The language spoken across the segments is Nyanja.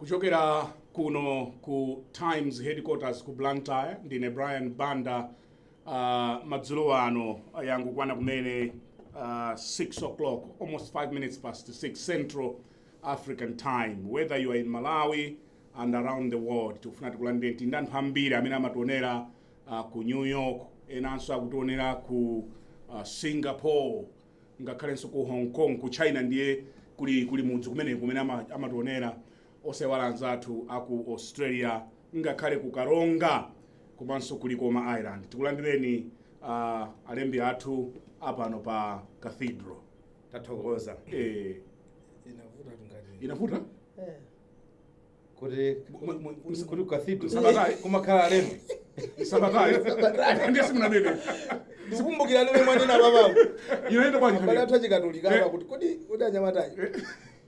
Kuchokera kuno ku Times headquarters ku Blantyre, ndine Brian Banda. Madzulo ano yangokwana kumene 6 o'clock, almost 5 minutes past 6 Central African Time. Whether you are in Malawi and around the world, tikufuna tikulandire. Tili ndi anthu ambiri amene amationera ku New York, enanso akutionera ku Singapore, ngakhalenso ku Hong Kong, ku China, ndiye kuli mudzi kumene kumene amationera, osaiwala anzathu aku Australia, ngakhale ku Karonga komanso ku Likoma Island. Tikulandireni alembi athu apano pa Cathedral. Tathokoza. Inavuta tungati. Inavuta. Kuti kuti cathedral Sabatayi. kumakhala alembi. Sabatayi ndiye simunanene. Ndikumbukira limwe mwanena papapo. Inaenda bwanji? Abale athu achikatolika apa kuti kodi anyamatayi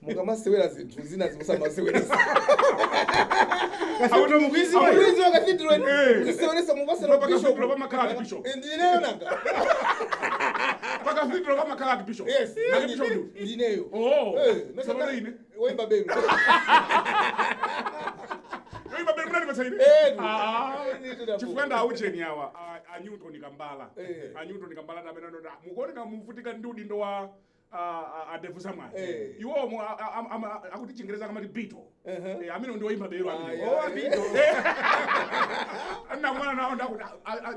mukamasewera zinthu zina zimusamaseweresa. Cathedral mukuiziwa? Mukuiziwa cathedral? Eh. Muziseweresa mupasana. Pa cathedral pamakhala bishop. Ndineyo nanga. Pa cathedral pamakhala bishop. Yes. Nake bishop ndi Ndineyo. Oh. Eh, Sabata ine. Woimba belu. Yoimba belu munani patsa ine. Eh. Ah. Eh, Chifukwa ndi aucheni awa a Newton Kambala. Eh. A Newton Kambala ndi amene anoti mukuoneka muvutika ndi udindo wa a Devu Zamwayi. Eh. Iwowo akuti Chingereza akamati Beatle. Eh, amene ndi woimba belu amene. Yeah. Oh, Beatle. Andamwana nawo ndakuti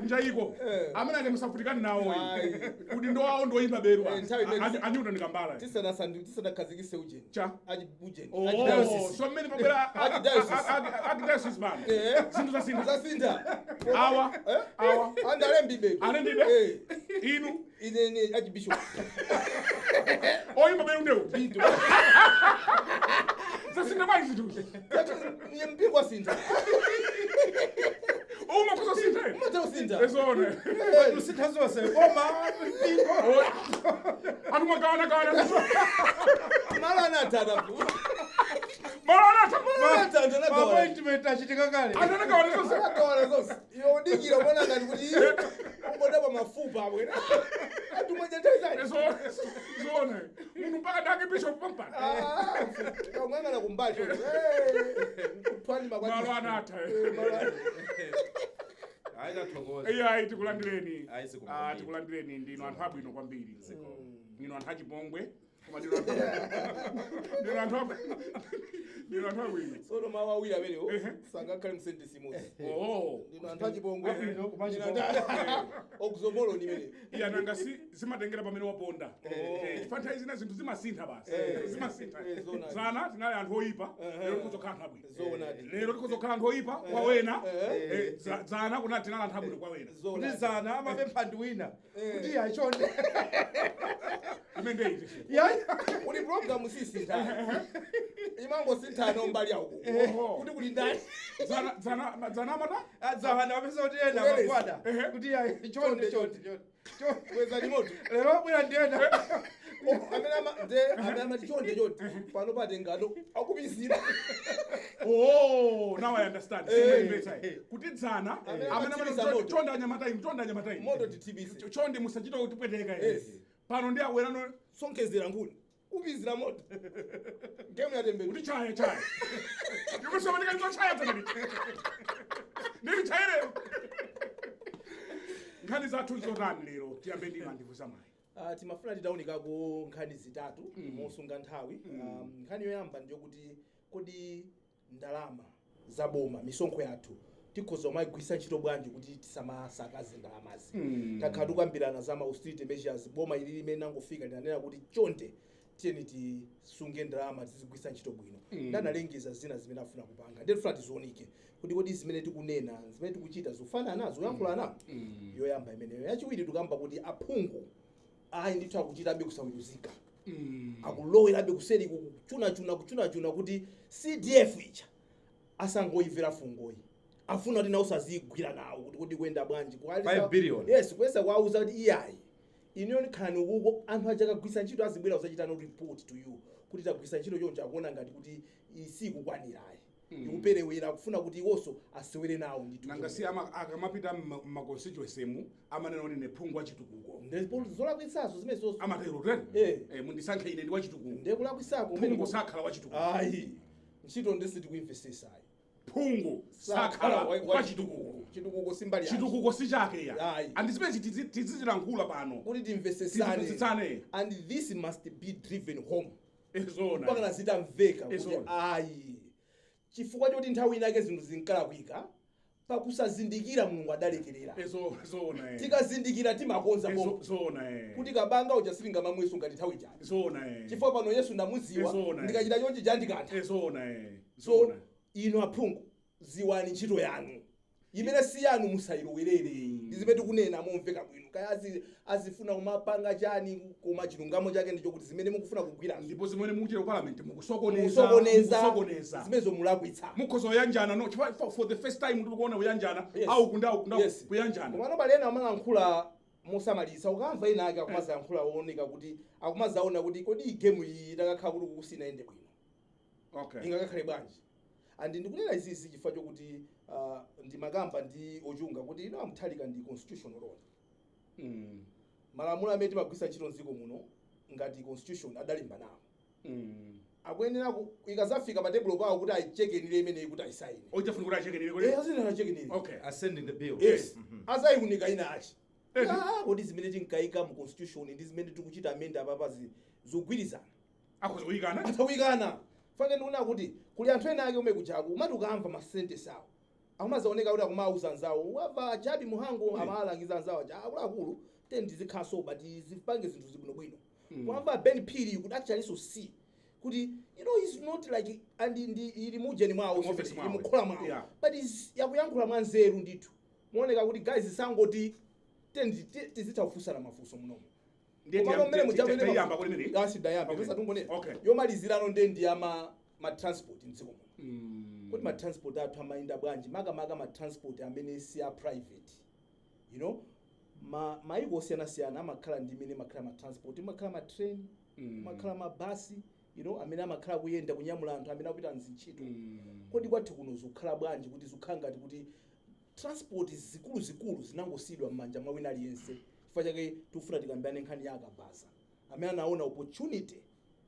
njayiko. Eh. Amene ake musavutikani nawo. Ayi. Udindo wawo ndi woimba belu. Eh, nthawi imene A Newton Kambala. Tisanakhazikise ujeni. Cha. Achi ujeni. Oh, Archdiocese. so mmene pabwera Archdiocese. Archdiocese man. Eh. Zinthu zasintha. Zasintha. Awa. Eh? Awa. Andalembi belu. Alembibe? Eh. Inu Ine ni archbishop. oyimba belu ndewu. Beatle. Zasintha bwanji zinthuzi? Ni mpingo wasintha. Uma kuzosintha. Umatha usintha. Ezone. Usintha zonse, boma, mpingo. Anthu mwagawana gawana. Malo anatata. Malo anatha. Malo anatata anagawana. Appointment achitika kale. Anthu anagawana zonse. Anagawana zonse. Iwe udikira mwana ngati kuti ungodaba mafupa abwera. Anthu mwaja nthawi zake. Ezone. Zone. Munthu mpaka dake bishop pampana. Ah, kamwang'ana kumbali. Eh, kuthwani makwati. Malo anatha. Eh, malo anatha. Ayi, tathokoza. Iya, ayi, tikulandireni. Ayi, zikomo Ah, kwambiri. tikulandireni. Ndinu anthu abwino kwambiri. Ndinu anthu achipongwe. Koma ndinu anthu abwino. Tsono mawu awiri amenewo Ehe. sangakhale mu sentence imodzi. Oh. Ndinu anthu achipongwe. Abwino, koma Ndinu achipongwe. Oxymoron imeneyo. Iya, nanga si zimatengera pamene waponda. Oh. Eh, chifukwa nthawi zina zinthu zimasintha basi. Eh. Zimasintha. Eh, zoonadi. Zana tinali anthu oyipa, Eh. lero tikuzokhala anthu abwino. Zoonadi. Lero tikuzokhala anthu oyipa kwa wena. Eh. Eh, zana kuna tinali anthu abwino kwa wena. Kuti Zoonadi. zana amapempha ndi wina Eh. kuti yachonde. Imene ndeiti. Yayi. Uli program sisintha. Imangosinthana umbali yako. Oho. Kuti kuli ndani. Zana amata. Adzahana apeza kuti ena Kubwereza. amagwada Ehe. kuti yayi, chonde, chonde, chonde, chonde. Kweza ni moto. Lero abwera ndi ena. Oh, amene ama nde amene amati chonde chonde pano patengano akubisira. Oh, now I understand. Eh. Simbayimvetsa. Kuti dzana Amene amene amatsiriza amati moto. chonde anyamata inu, chonde anyamata inu. Moto tithibise. Chonde musachita kutipweteka inu. Yes. Pano ndi abwerano. Sonkezera nkhuni. Kubizira moto. Game yatembenuka. Kuti chaya chaya. Ndikusomanika ndizochaya tsanani. Ndili chayere. Nkhani zathu zotani lero? Tiyambe ndi Mandivu Zamwayi. Timafuna titaunikako nkhani zitatu mosunga nthawi. Nkhani yoyamba ndiyokuti kodi ndalama zaboma, misonkho yathu, tikhoza kumayigwiritsa ntchito bwanji kuti tisamasakaze ndalamazi? Takhala tikukambirana za ma austerity measures. Boma ili limene nangofika linanena kuti chonde tiyeni tisunge ndalama, tizigwiritsa ntchito bwino. Ndanalengeza zina zimene afuna kupanga, ndiye tifuna tizionike kuti kodi zimene tikunena, zimene tikuchita zikufanana, zikuyankhulana? Yoyamba imeneyo. Yachiwiri, tikamba kuti aphungu ayi ndithu akuchitabe kusaweruzika, akulowerabe kuseri kuchunachuna kuchunachuna kuti CDF ija asangoimvera fungoyi, afuna kuti nawo sazigwira nawo kuti kodi kuyenda bwanji. 5 billion. Yes, kuyesa kuwauza kuti iyayi, inuyo nikhalani ukuko, anthu aja akagwisa ntchito azibwera kuzachita no report to you kuti tagwisa ntchito choncho. Akuona ngati kuti isikukwaniranso, ikuperewera, akufuna kuti iwonso asewere nawo ndithu. Nanga si akamapita mma constituency mu amanena kuti ine phungu wachitukuko. Ndipo zolakwisazo zimene zonso. Amatero tene. Eh. Eh, mundisankhe ine ndi wachitukuko. Ndekulakwitsako. Phungu sakhala wachitukuko. Ayi. Ntchito ndisi tikuimvesesayi. Phungu sakhala wa chitukuko. Chitukuko simbali yake. Chitukuko si chake ya. Ayi. And zimene tizizilankhula pano kuti timvesesane. Timvesesane. And this must be driven home Ezona. mpaka zitamveka kuti Ezona. ayi, chifukwa choti nthawi inake zinthu zinkalakwika pakusazindikira, Mulungu adalekerera. Zona. Tikazindikira timakonza pomwe Zona. kuti kabanga uja silingamamweso ngati nthawi ijani, Zona. chifukwa pano Yesu ndamuziwa, Ezona. ndikachita chonchi chandikantha. Zona. So Zona. inu aphungu, ziwani ntchito yanu, imene si yanu musayilowerere. Ndi zimene tikunena momveka bwino. Kaya azifuna kumapanga chani, koma chilungamo chake ndichokuti zimene mukufuna kugwirazo Ndipo zimene mukuchita ku parliament, mukusokoneza. mukusokoneza. Mukusokoneza. Zimenezo mulakwitsa. Mukhoza kuyanjana, no, chifukwa for the first time ndikuona kuyanjana au kundau kundau kuyanjana. Komano pali ena amalankhula mosamalitsa. Ukamva ena ake akumazayankhula wooneka kuti akumazaona kuti kodi iyi game iyi itakakhala kuti kusinayende bwino ingakakhale bwanji? And ndikunena izizi chifukwa chokuti ndimakamba ndi ochunga kuti ino amthalika ndi constitutional law. Malamulo amene timagwisa ntchito mdziko muno ngati constitution adalimba nawo. Akuyenera ikazafika pa tebulo pawo kuti ayichekenire imeneyi kuti ayisaine. Oitafuna kuti achekenire kodi? Eh, azinena achekenire. Ascending the bill. Yes, azayiunika ina achi. Ah, kodi zimene tinkayika mu constitution ndi zimene tikuchita amend apapazi zikugwirizana? Akhoza kuyikana. Atawikana fake. Ndikuona kuti kuli anthu ena ake omwe kujaku umati ukamva ma sentence awo akumazaoneka kuti akumauza anzawo, wabva Jabi Muhango amalangiza anzawo aja, akuluakulu ten tizikhaso but zipange zinthu zibwinobwino. Wamva Ben Phiri, you could actually so see kuti he's not like and ndi ili mujeni mwawo. Mu office mwawo. Ili mukhola mwawo. But is yakuyankhula mwanzeru ndithu, muoneka kuti guys sangoti ten tizitha kufunsana mafunso munomo. Ndiye Koma mmene mujamene tiyamba kuli imene. Ah, sidayambe. Okay. Pesa tungonena. Yomalizirano nde ndi ama ma transport mdziko muno. Kuti ma transport athu amayenda bwanji, makamaka ma transport amene si a private? Ma maiko osiyanasiyana amakhala ndi imene makhala ma transport, makhala ma train, makhala mabasi amene amakhala kuyenda kunyamula anthu amene akupita mzintchito. Kodi kwathu kuno zikukhala bwanji, kuti zikukhala ngati kuti transport zikuluzikulu zinangosiyidwa m'manja mwa wina aliyense? Chifukwa chake tikufuna tikambirane nkhani ya akabaza amene anaona opportunity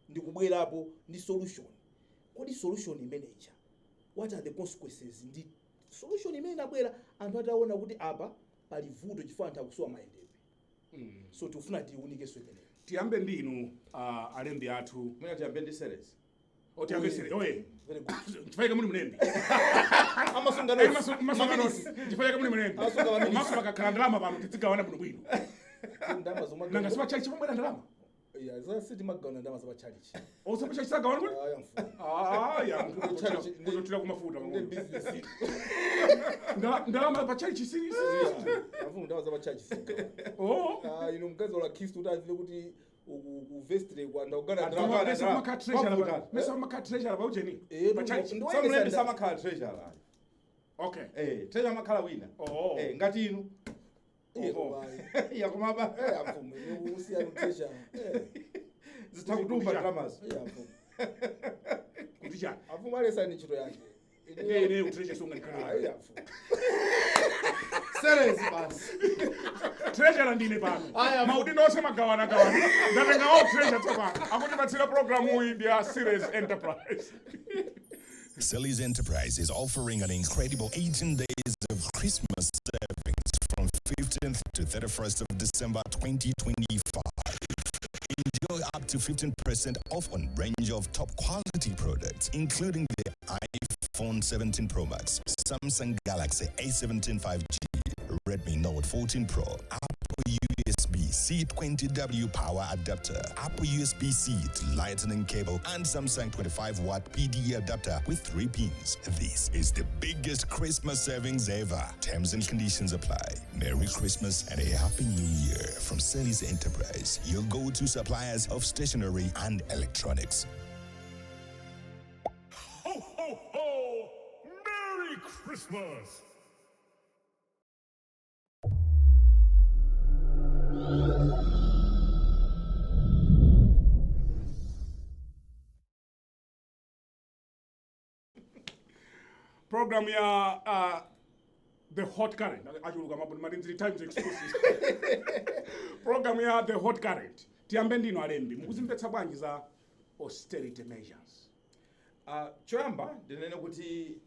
ndi kubwerapo ndi solution. Kodi solution imeneja, what are the consequences ndi solution imene inabwera anthu ataona kuti apa pali vuto chifukwa anthu akusowa mayendedwe? So tikufuna tiwunikenso imeneyo. Tiyambe ndinu alembi athu. Mwina tiyambe ndi series. Otiyambe sere oye. Very good. Chifukwa muli mlembi. Amasunga Eh, notes. masunga notes. Chifukwa muli mlembi. Amasunga ma minutes. Maso pakakhala ndalama pano tidzigawana bwinobwino. Ndalama zomwe Nanga sipa church pamwera ndalama? Yeah, za sitimagawana ndalama za pachalichi. Osapa church sagawana kuti? Aya mfumu. Ah, ya. Church- Kutotira kumafuta ndi pang'ono. business. Ndalama pa church si Mfumu, ndalama za pachalichi sigawana. Oh. Ah, ino mkazi wala Khristu kuti azive kuti ku vestry kwanda kugana Ndalama. ndalama. Mesa makhala treasurer Mafuta. mesa makhala treasurer pa ujeni. Eh, Pa church. ndi- So mlembi samakhala treasurer. Okay. Eh, treasurer amakhala wina. Oh. Eh, ngati inu. Eh, Oho. koma, Yakomaba eh, mfumu, ino usiya treasurer. Eh, zitha kutumba ndalamazo. eh, mfumu. Kuti chani? Afumu alesa ni ntchito yake. Ndiye ine utreasurer songa Ah, ndikhala. eh, mfumu. Series basi. Treasurer ndine pano. Aya, Maudindo onse magawana gawana. Ndatenga all treasurer tsopano. Akutipatsira program iyi ndi ya Series Enterprise. Sally's Enterprise is offering an incredible 18 days of Christmas savings from 15th to 31st of December 2025. Enjoy up to 15% off on range of top quality products, including the iPhone 17 Pro Max, Samsung Galaxy A17 5G, Redmi Note 14 Pro, Apple USB C20W power adapter, Apple USB C to Lightning cable, and Samsung 25 watt PD adapter with three pins. This is the biggest Christmas savings ever. Terms and conditions apply. Merry Christmas and a Happy New Year from Sally's Enterprise, your go to suppliers of stationery and electronics. Ho, ho, ho! Merry Christmas! Program ya The Hot Current achuluka maboni matinziri Times exclusive. Program ya The Hot Current, tiyambe ndino alembi, mukuzimvetsa bwanji za austerity measures? Choyamba ndinene kuti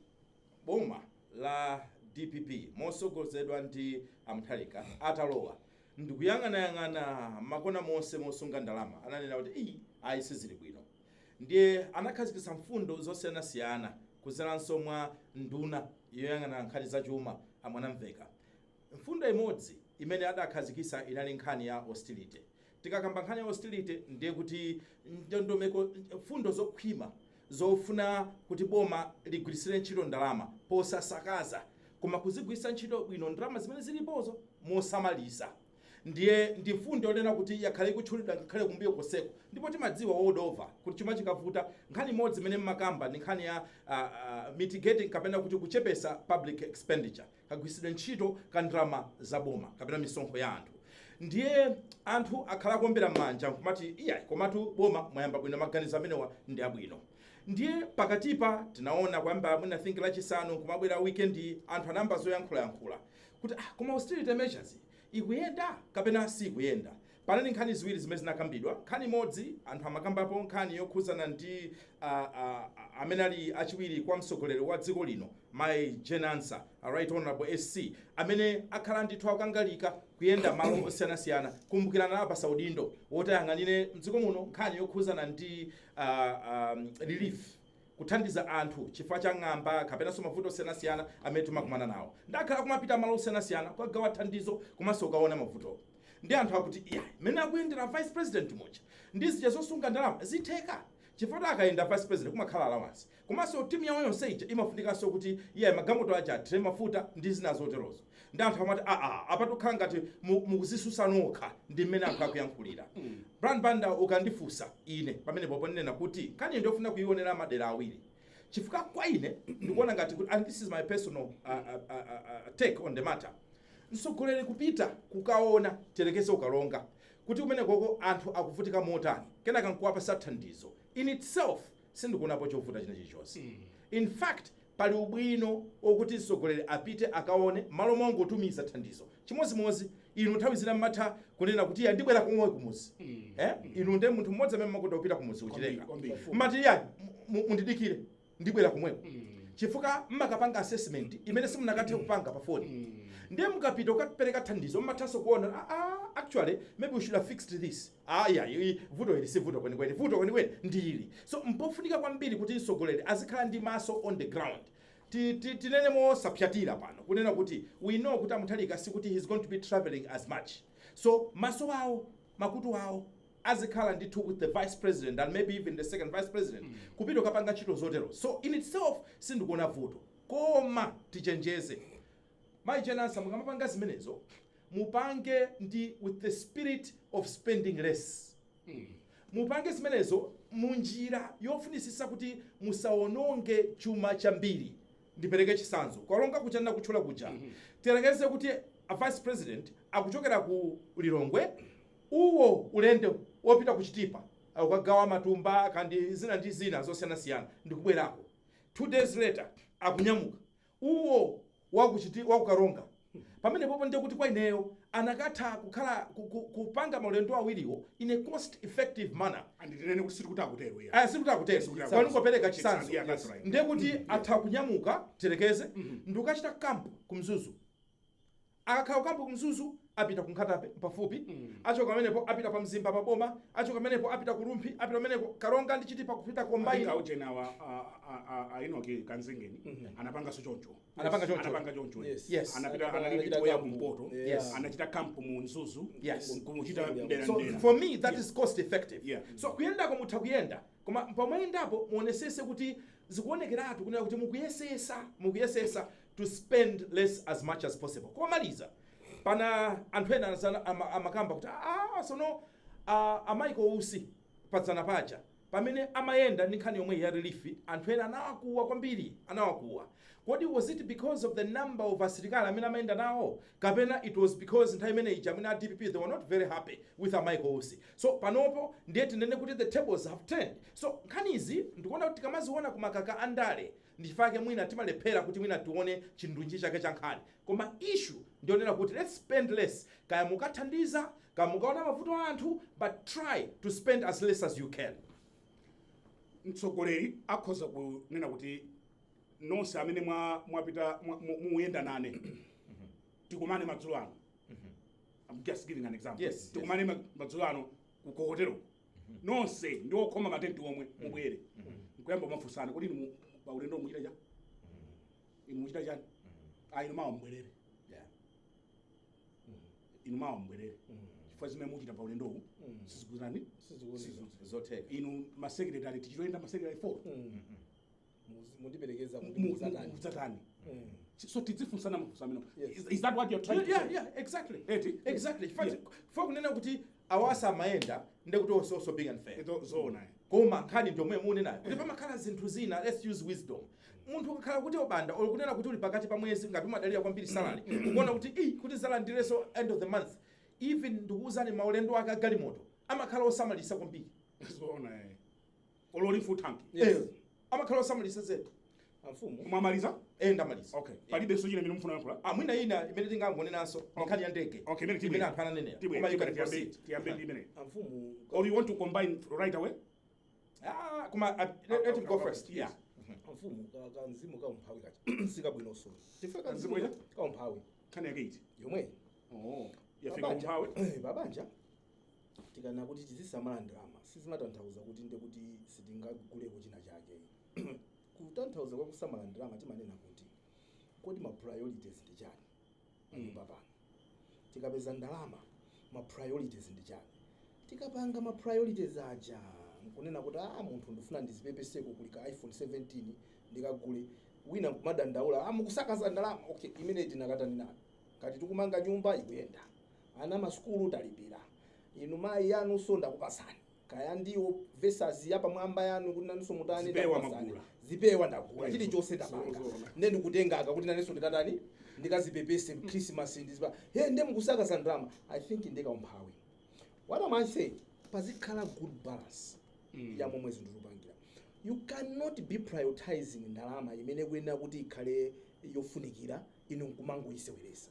boma la DPP mosogozedwa ndi a Mutharika atalowa ndikuyang'anayang'ana makona monse mosunga ndalama, ananena kuti iyi ayi, sizili bwino. Ndiye anakhazikitsa mfundo zosiyanasiyana kuzeranso mwa nduna yoyang'ana nkhani zachuma, a Mwanamveka. Mfundo imodzi imene adakhazikitsa inali nkhani ya austerity. Tikakamba nkhani ya austerity, ndiye kuti ndondomeko, mfundo zokhwima zofuna kuti boma ligwiritsire ntchito ndalama posasakaza, koma kuzigwiritsa ntchito bwino ndalama zimene zilipozo mosamalitsa. Ndiye ndi mfundo yonena kuti yakhale ikutchulidwa ngakhale kumbuyo koseko, ndipo timadziwa world over kuti chuma chikavuta, nkhani imodzi imene mmakamba ndi nkhani ya mitigating kapena kuti kuchepesa public expenditure, kagwiritsidwe ntchito ka ndalama za boma kapena misonkho ya anthu. Ndiye anthu akhala akuombera m'manja nkumati, "Iyayi, komatu boma mwayamba bwino, maganizo amenewa ndi abwino." Ndiye pakatipa tinaona kuyamba mwina think Lachisanu kumabwera weekend, anthu anayamba zoyankhulayankhula kuti, "Ah, koma austerity measures ikuyenda kapena sikuyenda?" Panali nkhani ziwiri zimene zinakambidwa. Nkhani imodzi, anthu amakambapo nkhani yokhuzana ndi amene ali achiwiri kwa mtsogoleri wa dziko lino, Mai Jane Ansah, Right Honorable SC, amene akhala ndithu akangalika kuyenda malo osiyanasiyana. Kumbukirana apasa udindo woti ayang'anire mdziko muno nkhani yokhuzana ndi relief, kuthandiza anthu chifukwa cha ng'amba kapenanso mavuto osiyanasiyana amene timakumana nawo. Ndakhala kumapita malo osiyanasiyana kukagawa thandizo komanso ukaona mavuto. Ndi anthu akuti, "Iya, mmene akuyendera vice president muja ndi zija zosunga ndalama zitheka?" Chifukwa akayenda vice president kumakhala allowance, komanso timu yawo yonse ija imafunikanso kuti iye magalimoto aja athire mafuta ndi zina zoterozo. Ndi anthu amati, "Aa, apa tikukhala ngati mukuzisusa nokha." Ndi mmene anthu akuyankhulira. Brian Banda, ukandifunsa ine pamene popo, ndinena kuti nkhani ndiyofuna kuionera madera awiri, chifukwa kwa ine ndikuona ngati kuti, and this is my personal take on the matter, mtsogoleri kupita kukaona, terekeze ukalonga kuti kumene koko anthu akuvutika motani, kenaka nkuwapasa thandizo, in itself sindikuonapo chovuta china chilichonse. In fact, pali ubwino wokuti mtsogoleri apite akaone malo mongotumiza thandizo. Chimozimozi inu, nthawi zina mmatha kunena kuti, "Ya, ndibwera komwe kumuzi." Eh, inu nde munthu mmodzi amene mmakonda kupita kumuzi kuchileka. Kwambiri. Mmati, "Ya, mundidikire, ndibwera komweko," chifukwa mmakapanga assessment imene simunakathe kupanga pa foni. Ndiye mukapita ukapereka thandizo, mmathanso kuona, "Ah, actually maybe we should have fixed this. Ah, yeah, vuto ili si vuto kwenikweni, vuto kwenikweni ndi ili." So mpofunika kwambiri kuti mtsogoleri azikhala ndi maso on the ground. Tinene mosapyatira pano kunena kuti we know kuti a Mutharika sikuti he's going to be traveling as much, so maso awo, makutu awo azikhala ndithu with the vice president and maybe even the second vice president, kupita ukapanga ntchito zotero. So in itself sindikuona vuto, koma tichenjeze Mai Jane Ansah, mukamapanga zimenezo mupange ndi with the spirit of spending less. Mupange zimenezo munjira yofunisisa kuti musawononge chuma chambiri. Ndipereke chitsanzo: Kalonga kuchanena kutchula kuja, tiyerekeze kuti a vice president akuchokera ku Lilongwe, uwo ulendo wopita ku Chitipa akukagawa matumba kandi zina ndi zina zosiyanasiyana, ndikubwerako. 2 days later akunyamuka uwo wakukaronga. Pamene popo ndiye kuti kwa ineyo anakatha kukhala kupanga maulendo awiriwo in a cost effective manner. Anditinene kuti sitikuti akutero ya. Aya, sikuti akutero. Sikuti akutero. Kwaningopereka chitsanzo. Yeah, that's right. Ndiye kuti atha kunyamuka, tiyerekeze, ndikukachita camp ku Mzuzu. Akakhala camp ku Mzuzu, apita ku Nkhata Bay pafupi, achoka pamenepo apita pa Mzimba paboma, achoka pamenepo apita ku Rumphi, apita pamenepo Karonga ndi Chitipa kupita combine. Aujenawa a Enoch Kanzingeni anapanganso choncho. Anapanga choncho. Anapanga choncho. Yes. Anapita Anachita anali toya camp. kumpoto. Anachita camp mu Mzuzu. Kumuchita mdera So mdera. for me that is cost effective. So kuyendako mutha kuyenda, koma pamayendapo muonesese kuti zikuonekeratu kunena kuti mukuyesesa to spend less as much as possible. Komaliza, pana anthu ena amakamba kuti, ah, sono a Michael Usi padzana paja pamene amayenda ndi nkhani yomwe ya relief, anthu ena anawakuwa kwambiri, anawakuwa. Kodi was it because of the number of asilikali amene amayenda nawo, kapena it was because nthawi imene ija amene a DPP, they were not very happy with a Michael Usi? So panopo ndiye tinene kuti the tables have turned. So nkhanizi ndikuona kuti tikamaziona kumakaka andale, ndifake mwina timalephera kuti mwina tione chindunji chake cha nkhani. Koma issue ndionera kuti let's spend less. Kaya mukathandiza, kaya mukaona mavuto a anthu, but try to spend as less as you can. Mtsogoleri akhoza kunena kuti nonse amene mwapita muyenda nane, tikumane madzulo ano. I'm just giving an example. Tikumane madzulo ano ku hotelo, nonse ndi okhoma matenti omwe mubwere, nkuyamba mafunsana kuti inu paulendo muchita chani, inu muchita chani, ah, inu mawa mbwerere, inu mawa mbwerere chifukwa zimene muchita paulendowu sizikuzani. Sizikuoneka. Zotheka. Inu masekretary, tichitoyenda masekretary 4. Mundiperekeza kuti muzatani. Muzatani. So tidzifunsana mafunso amene. Is that what you're trying to Yeah. say? Yeah, exactly. Eti? Exactly. Fa kunena kuti awasa amayenda, ndekuti also being unfair. Zoona, eh. Koma nkhani ndiomwe munenayo kuti pamakhala zinthu zina, let's use wisdom. Munthu ukakhala kuti obanda or kunena kuti uli pakati pa mwezi, ngati umadalira kwambiri salary, ukuona kuti i kuti zalandireso end of the month, even ndikuwuzani, maulendo ake agalimoto amakhala osamalisa kwambiri. Zoona, eh. Ololi full tank. Yes. Eh, amakhala osamalisa zedi. Amfumu. Mwamaliza? Eh, ndamaliza. Okay, palibenso china imene mufuna kuyankhula? Amwina ina imene tingangonenanso ni nkhani ya ndege Okay, imene imene anthu ananenera. tibwe. Koma you can Tibwe, tiyambe proceed. tiyambe ndi imene. Amfumu. Or you want to combine right away? Ah, koma let him go first. Yes. Amfumu, kanzimu kaumphawi kacha sikabwinonso chifukwa Kanzimu kanzimu ija? kaumphawi. Nkhani yake iti? Yomwe. Oh, yafika kumphawi. Babanja, tikana kuti tizisamala ndalama, sizimatanthauza kuti nde kuti sitingaguleko china chake. Kutanthauza kwa kusamala ndalama, timanena kuti kodi ma priorities ndi chani panyumba pano? Tikapeza ndalama, ma priorities ndi chani? Tikapanga ma priorities aja, nkunena kuti, ah, munthu ndifuna ndizipepeseko, kuli ka iPhone 17 ndikagule, wina nkumadandaula, ah, mukusakaza ndalama. Okay, imene tinakatani nayo? Ngati tikumanga nyumba ikuyenda, ana masukulu talipira, inu mayi yanunso ndakupasani kaya ndiwo versus yapamwamba yanu kuti nanunso mutani. Zipewa Ndakupasani. magula. Zipewa ndagula, chilichonse ndapanga. Nde ndikutengaka kuti nanenso ndikatani, ndikazipepese Christmas, ndizipa he, nde mukusakaza ndalama. I think ndikaumphawi. What am I saying? Pazikhala good balance ya momwe zinthu zikupangira. You cannot be prioritizing ndalama imene kuyenera kuti ikhale yofunikira, inu nkumangoyiseweresa.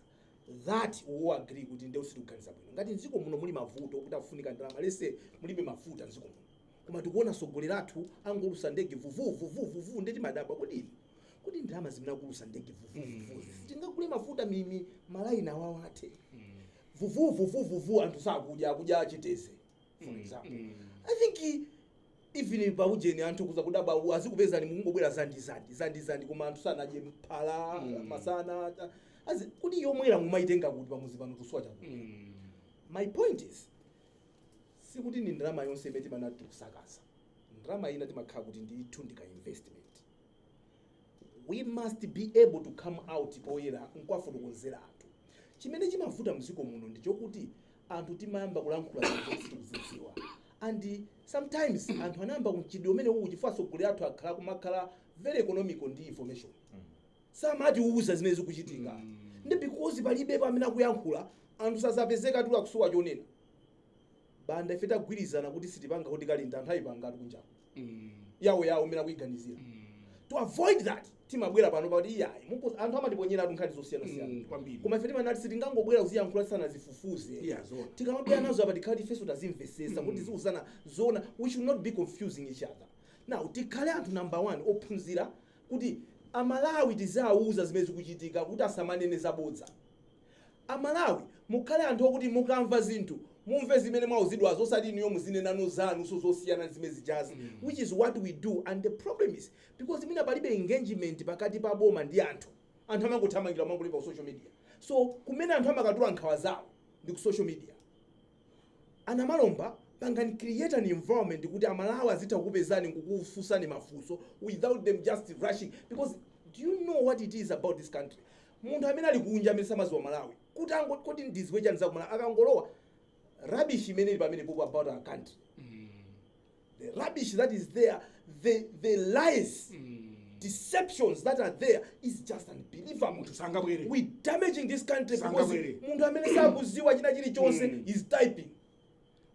That we all agree kuti nde usitikuganiza bwino. Ngati mdziko muno muli mavuto kuti afunika ndalama, lese mulibe mafuta mdziko muno, koma tikuona atsogoleri athu angolusa ndege vuvuvuvuvuvu, ndeti madabwa kuti inu, kuti ndalama zimene akulusa ndege vuvuvuvu sitingagule mafuta mimi malaini awawo athe vuvuvuvuvuvu, anthu sakudya, akudya chiteze, for example. I think even paujeni anthu kuza kudabwa azikupezani mukungobwera zandi zandi zandi zandi, koma anthu sanadye mphala masana azi kuti yomwera mumaitenga kuti pamuzi pano tusowa chakudya. My point is, sikuti ni ndalama yonse imene timanati tikusakaza. Ndalama ina timakhala kuti ndithu ndika investment. We must be able to come out poyera nkwafotokozera anthu. Chimene chimavuta mdziko muno ndi chokuti anthu timayamba kulankhula zinthu sitikuzidziwa, and sometimes anthu anayamba kumchidwe umene uwu chifukwa atsogoleri athu akhala kumakhala very economical ndi information, samatiuza zimene zikuchitika. Ndi because palibe pamene akuyankhula, anthu sazapezeka tula kusowa chonena. Banda, ife tagwirizana kuti sitipanga kuti kalinda anthu ayipanga ati kunjaku yawo yawo imene akuyiganizira. To avoid that, timabwera pano pakuti iyayi, anthu amatiponyera nkhani zosiyanasiyana. Kwambiri. Koma ife timanati sitingangobwera kuziyankhula tisanazifufuze. Yeah, zoona. Tikamabwera nazo apa, tikhale ifenso tazimvesesa kuti ziuzana zoona. We should not be confusing each other. Now tikhale anthu, number one, ophunzira kuti Amalawi tizawuza zimene zikuchitika kuti asamanene zabodza. Amalawi, mukhale anthu okuti mukamva zinthu, mumve zimene mwauzidwazo, osati inuyo muzinenano zanu so zosiyana zimene zijazi, which is what we do. And the problem is because mina palibe engagement pakati pa boma ndi anthu, anthu amangothamangira mangolemba ku social media. So kumene anthu amakatula nkhawa zawo ndi ku social media. Anamalomba, pangani create an environment kuti Amalawi azitha kukupezani nkukufunsani mafunso without them just rushing, because do you know what it is about this country? Munthu amene ali kunja, amene samaziwa Malawi, kuti ango kuti ndiziwe chani za kumalawi, akangolowa, rubbish imene ili pamene popo about our country, the rubbish that is there, the lies, deceptions that are there is just unbelievable. Munthu sangabwere. We damaging this country because Sangabwere. munthu amene sakuziwa china chilichonse is typing.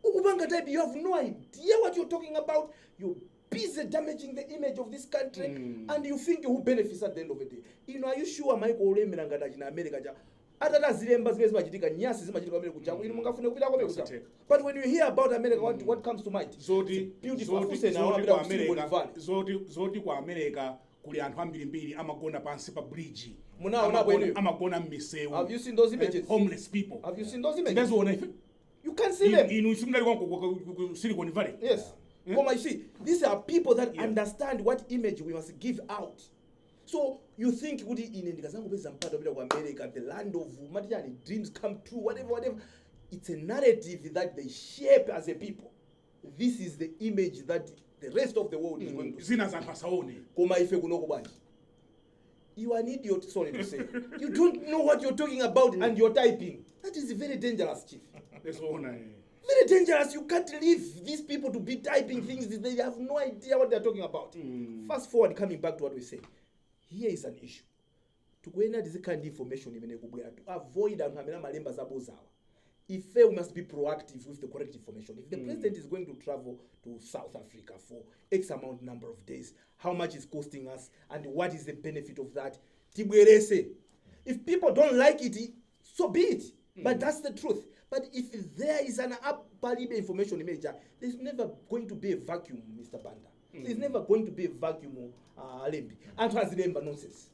Ukupanga type, you have no idea what you're talking about. You're busy damaging the image of this country, and you think who benefits at the end of the day? Ino, are you sure maiko olemera ngati achina America cha Atati azilemba zimene zimachitika, nyasi zimachitika pamene kuchako, inu mungafune kupita kumene kuchako? Osatheka. But when you hear about America, what comes to mind? Zoti Beautiful. zoti Afuse nawo zoti apita ku ku Silicon America Valley. zoti ku America kuli anthu ambirimbiri amagona pansi pa bridge. Munaonapo inuyo? Amagona m'misewu. Have you seen those images? Homeless people. Have you seen those images? Tindaziona ife. You can see them. Inu simunali konko ku Silicon Valley? Yes. Koma you see, these are people that understand what image we must give out. So you think kuti ine ndikazangopeza mpata kupita ku America, the land of matichani, dreams come true, whatever, whatever. It's a narrative that they shape as a people. This is the image that the rest of the world is going to see. Zina zanthu asaone. Koma ife kunoko bwanji? You are an idiot, sorry to say. You don't know what you're talking about and you're typing. That is very dangerous, chief. Zoona, eh. Very dangerous. You can't leave these people to be typing things. They have no idea what they're talking about. Fast forward, coming back to what we say. Here is an issue. Tikuyenera tizikhala ndi information imene ikubwera to avoid anthu amene amalemba zabozawa. Ife we must be proactive with the correct information. If the president is going to travel to South Africa for X amount number of days, how much is costing us and what is the benefit of that? Tibwerese. If people don't like it, so be it. But that's the truth. But if there is an up palibe information image, there's never going to be a vacuum, Mr. Banda. There's never going to be a vacuum, alembi. Anthu azilemba nonsense.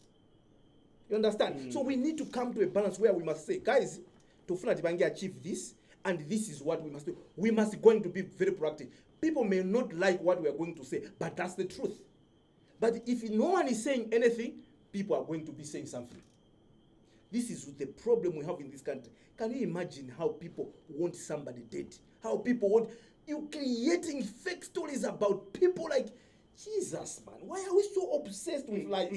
You understand? So we need to come to a balance where we must say, guys, tofuna tipange achieve this, and this is what we must do. We must going to be very proactive. People may not like what we are going to say, but that's the truth. But if no one is saying anything, people are going to be saying something. This is the problem we have in this country. Can you imagine how people want somebody dead? How people want you creating fake stories about people? Like, Jesus, man, why are we so obsessed with lies?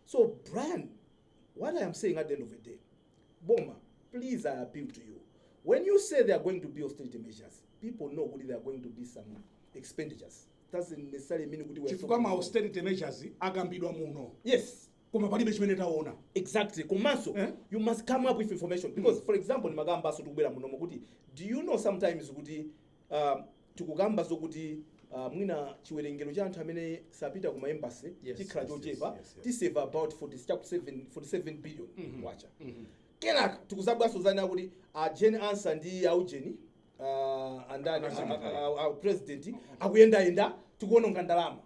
So, Brian, what I am saying at the end of the day, Boma, please, I appeal to you. When you say there are going to be austerity measures, people know kuti there are going to be some expenditures. Doesn't necessarily mean kuti we are Chifukwa ma austerity measures akambidwa muno, koma palibe chimene taona. Exactly. Komanso, Eh? you must come up with information. Because, for example, ndimakamba so tikubwera munomo kuti, do you know sometimes kuti tikukamba zokuti mwina chiwerengero cha anthu amene sapita kuma embassy chikhala chochepa, tisave about 40 chaku 7 47 billion kwacha. Kenaka tikuzabwaso zana kuti a Jane Ansah ndi aujeni andani, a president akuyendayenda, tikuononga ndalama.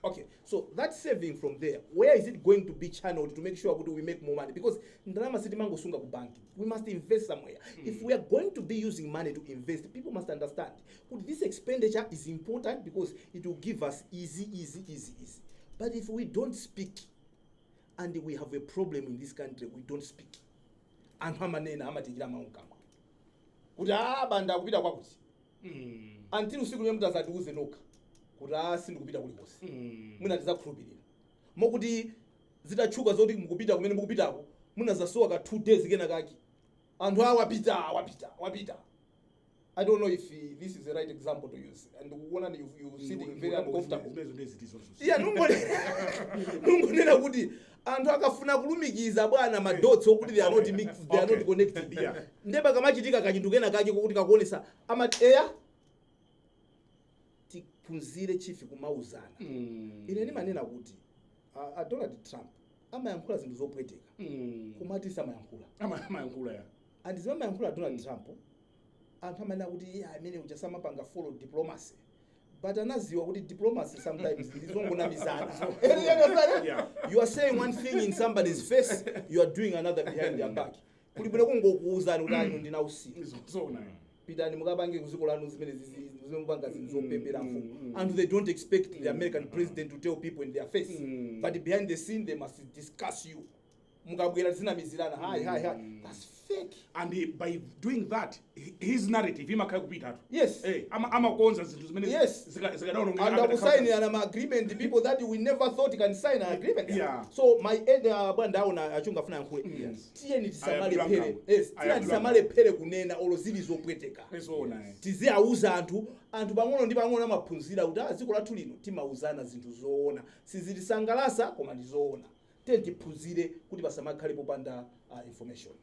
Okay, so that saving from there, where is it going to be channeled to make sure kuti we make more money? Because ndalama sitimangosunga ku banki. We must invest somewhere. If we are going to be using money to invest, people must understand kuti this expenditure is important because it will give us easy, easy, easy, easy. But if we don't speak, and we have a problem in this country, we don't speak. Anthu amanena, amatikira mawu mkamwa kuti a Banda akupita kwakuti, until usiku limene mutazatiuze nokha kuti a sindikupita kulikonse, mwina tizakhulupirira. Mokuti zitatchuka zoti mukupita kumene mukupitako, munazasowa ka 2 days kena kaki, anthu awa wapita, wapita, wapita. I don't know if this is the right example to use, and kukuona you sitting very uncomfortable. Zimenezo ndezitizo. Iya, nungonena kuti anthu akafuna kulumikiza, bwana, madots okuti they are not mixed, they are not connected. Ndiye pakamachitika kachinthu kena kake kokuti kakuonesa, amati eya, tiphunzire, chief, kumauzana. Ine ndimanena kuti a Donald Trump amayankhula zinthu zopweteka, komati samayankhula. Amayankhula, ya. And zimene amayankhula Donald Trump, anthu amanena kuti iye amene uja samapanga follow diplomacy, but anaziwa kuti diplomacy sometimes ndizongonamizana. You understand? Yeah. You are saying one thing in somebody's face, you are doing another behind their back. Kuli bwino kungokuwuzani kuti anu ndina usiku, Zoona. pitani mukapange kuziko lanu zimene zimene mupanga, zinthu zopepera mfumu. And they don't expect the American president to tell people in their face, but behind the scene they must discuss you. Mukabwera zinamizirana, hi, hi, hi. That's fake. And by doing that, his narrative imakhala kupitatu. Yes. Eh, amakonza zinthu zimene zikadaonongeka. And akusainirana ma agreement, people that we never thought can sign an agreement. So my end, bwana, ndaona achunga afuna yankhule. Tiyeni tisamale Ayabulanga. phere, yes, tiyeni Ayabulanga. tisamale phere kunena olo zili zopweteka. Zoona, eh. Tiziyauza anthu. Anthu pang'ono ndi pang'ono amaphunzira kuti ah, dziko lathu lino timauzana zinthu zoona, sizitisangalasa koma ndi zoona. Tiye tiphunzire kuti pasamakhale popanda information.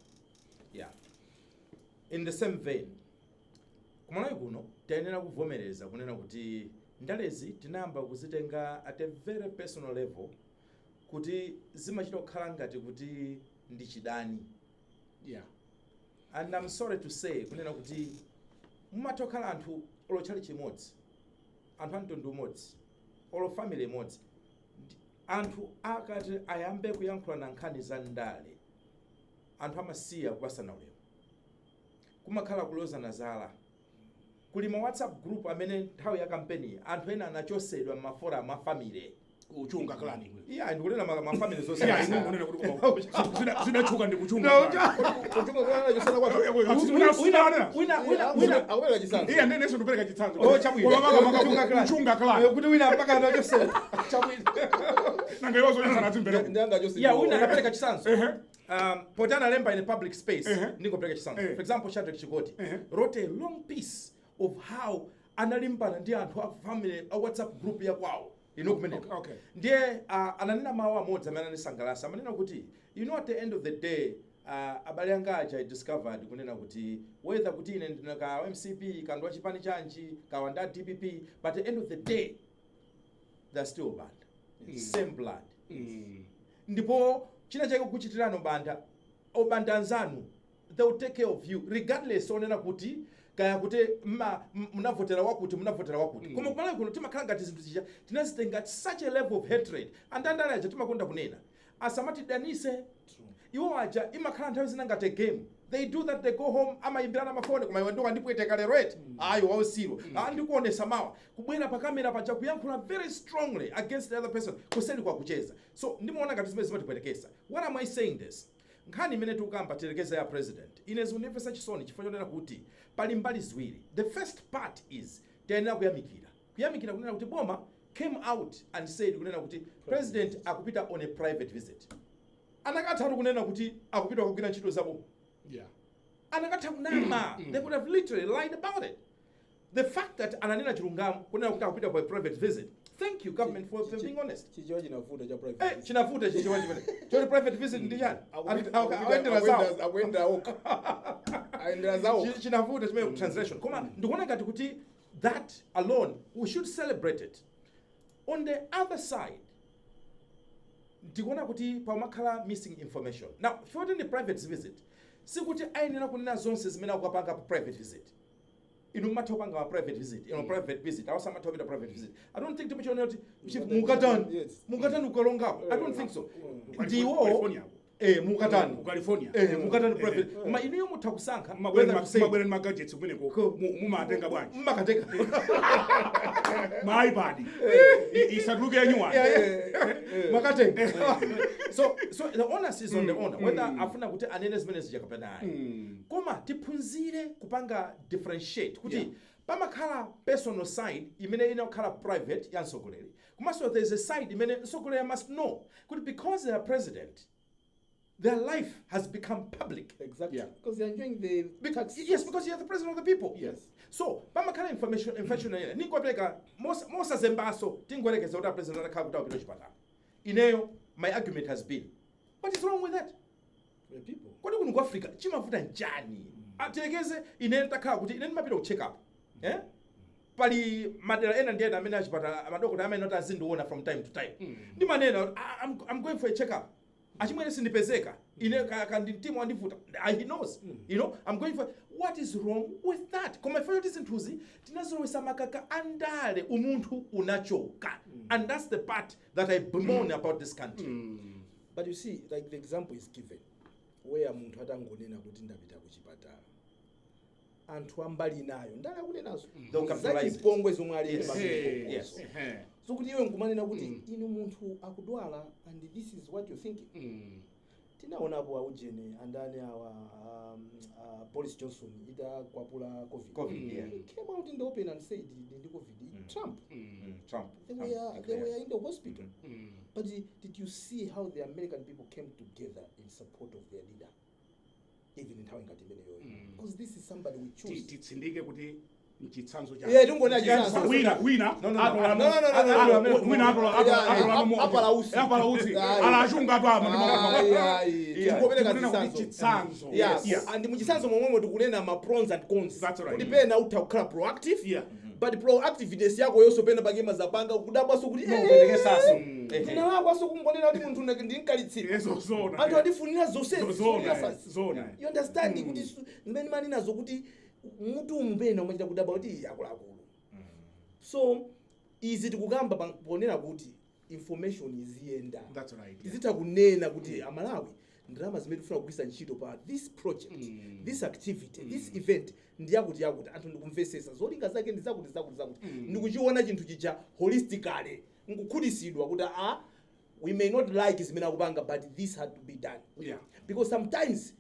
Yeah, in the same vein, kumalawi kuno tayenera kuvomereza kunena kuti ndalezi tinayamba kuzitenga at a very personal level, kuti zimachita kukhala ngati kuti Ndi chidani. And I'm sorry to say kunena kuti mumatha kukhala anthu olo tchalitchi chimodzi, anthu a mtundu umodzi, olo family imodzi. Anthu akati ayambe kuyankhulana nkhani za ndale, anthu amasiya kupasana ulemu, kumakhala kulozana zala. Kuli ma WhatsApp group amene nthawi ya kampeni anthu ena anachosedwa m'ma forum a family. Kuchunga clan iwe. Iya, ndikunena ma family zonse. Iya, inu munena kuti koma zidatchuka ndi kuchunga No, clan. Kuchunga clan chosana kwathu. Wina wina wina Akubera chitsanzo. Iya, ndenenso ndikupereka chitsanzo. Oh, chabwino. Koma maka Kuchunga clan. Kuchunga clan. Kuti wina mpaka anachosedwa, chabwino. Nanga iwo zochitsana adzimbere. Ndi anga chose. Yeah, wina anapereka chitsanzo. Poti analemba in a public space, ndingopereka chitsanzo. For example, Shadrack Chikoti wrote a long piece of how analimbana ndi anthu a family a WhatsApp group ya kwawo ino kumeneko. Ndiye ananena mawu amodzi amene anandisangalatsa. Amanena kuti, "At the end of the day, abale anga aja, I discovered kunena kuti whether kuti ine ndine ka MCP, kandi wa chipani chanji, kawa nda DPP, but at the end of the day they're still Banda, same blood." Ndipo china chake kuchitirano Banda, obanda anzanu, they will take care of you regardless onena kuti kaya kuti munavotera wakuti, munavotera wakuti. Koma kumalawi kuno timakhala ngati zinthu zija tinazitenga such a level of hatred. Andandale aja timakonda kunena asamatidanise iwo aja, imakhala nthawi zina ngati a game they do that. They go home, amayimbirana mafoni, "Koma iwe ndikandipweteka lero eti, ayi wausiru, ah, ndikuonesa mawa." Kubwera pa kamera paja kuyankhula very strongly against the other person, kuseri kwa kucheza. So ndimaona ngati zimene zimatipwetekesa. What am I saying this? Nkhani imene tikukamba, tiyerekeza ya president, ine zikundimvetsa chisoni chifukwa chonena kuti pali mbali ziwiri. The first part is tiyenera kuyamikira, kuyamikira kunena kuti boma came out and said kunena kuti president akupita on a private visit. Anakatha kunena kuti akupita kugwira ntchito za boma. Anakatha kunama. They could have literally lied about it. The fact that ananena chilungamo kunena kuti akupita for a private visit, thank you, government, for being honest. Chichewa chinavuta cha private visit. Chinavuta chichewa chimene choti private visit ndi chani? Akuyendera zawo. Akuyendera okha, ayendera zawo. Chinavuta chimene translation. Koma ndikuona ngati kuti that alone we should celebrate it. On the other side, ndikuona kuti pamakhala missing information. Now, choti ndi private visit, sikuti ayenera kunena zonse zimene akukapanga pa private visit. Inu mumatha kupanga ma private visit, ino private visit, awasamatha kupita private visit. I don't think timuchionera kuti, "Chief, mukatani?" Yes. Mukatani ukalongako? I don't think so. Ndiwo California. Mukatani? Ku California. Mukatani private? Koma inuyo mutha kusankha whether to say Mabwera ndi ma gadgets kumeneko, mumatenga bwanji? Mmakateka. Ma iPad isatuluke yanyuwani. Makatenga. So the onus is on the owner whether afuna kuti anene zimene zija kapena ayi. Koma tiphunzire kupanga differentiate kuti pamakhala personal side imene inakhala private ya mtsogoleri, komanso there is a side imene mtsogoleri must know kuti because they are president, their life has become public. Exactly. Because they're enjoying the tax. Yes, because you're the president of the people. So pamakhala information ina ningopereka mosazembaso. Tingoyerekeza kuti a president atakhala kuti akupita kuchipatala, ineyo my argument has been, what is wrong with that? The people. Kodi kuno ku Africa chimavuta nchani? Atirekeze ine ntakhala kuti ine ndimapita ku check up, eh? Pali madera ena ndi ena amene achipatala, amadokota amene oti azindiona from time to time. Ndimanena, "I'm going for a check up, achimwene, sindipezeka ine, kandi mtima wandivuta." He knows I'm going for. What is wrong with that? Koma ife kuti zinthuzi tinazolowesa makaka andale, umunthu unachoka, and that's the part that I bemoan about this country. But you see, like the example is given where munthu atangonena kuti ndapita kuchipatala, anthu ambali nayo ndale akunenazo They'll capitalize it. zachipongwe zomwe ali Yes. So kuti iwe nkumanena kuti inu munthu akudwala and this is what you're thinking. Tinaonapo aujene andani awa, Boris Johnson itakwapula COVID. COVID, yeah. He came out in the open and said ndi COVID. Trump, Trump. they Trump were they declared. were in the hospital. But did you see how the American people came together in support of their leader, even in nthawi ngati imeneyoyo? Because this is somebody we choose. Titsindike kuti mchitsanzo cha Yeah, tingonena chitsanzo. Wina wina No, no, no. atola No, no, no, no, no, no. wina atola atola Apala usi. Apala usi. Ayi. Ala achunga tu ama. Ayi, ayi. Yeah. Tingopereka Tikunena kuti zitsanzo. chitsanzo. Yeah. Yeah. And muchitsanzo momwemo tikunena ma pros and cons. That's right. Kuti pena utha kukhala proactive, But proactiveness yako yonso pena pake mazapanga kudabwaso kuti No, uperekesaso. Ndinalakwaso kungonena kuti munthu ndinkalitsidwa. Zona. Anthu andifunira zonsezi. Zona. Zona. Zona. You understand kuti zimene maninazo kuti mutu umupena umachita kudabwa kuti akuluakulu. So izi tikukamba ponena kuti information iziyenda. That's right. Tizitha kunena kuti, "Amalawi, ndalama zimene tifuna kugwiritsa ntchito pa this project, this activity, this event ndi yakuti yakuti." Anthu ndikumvesesa zolinga zake ndi zakuti zakuti zakuti, ndikuchiona chinthu chija holistically, nkukhutisidwa kuti a we may not like zimene akupanga, but this had to be done. Because sometimes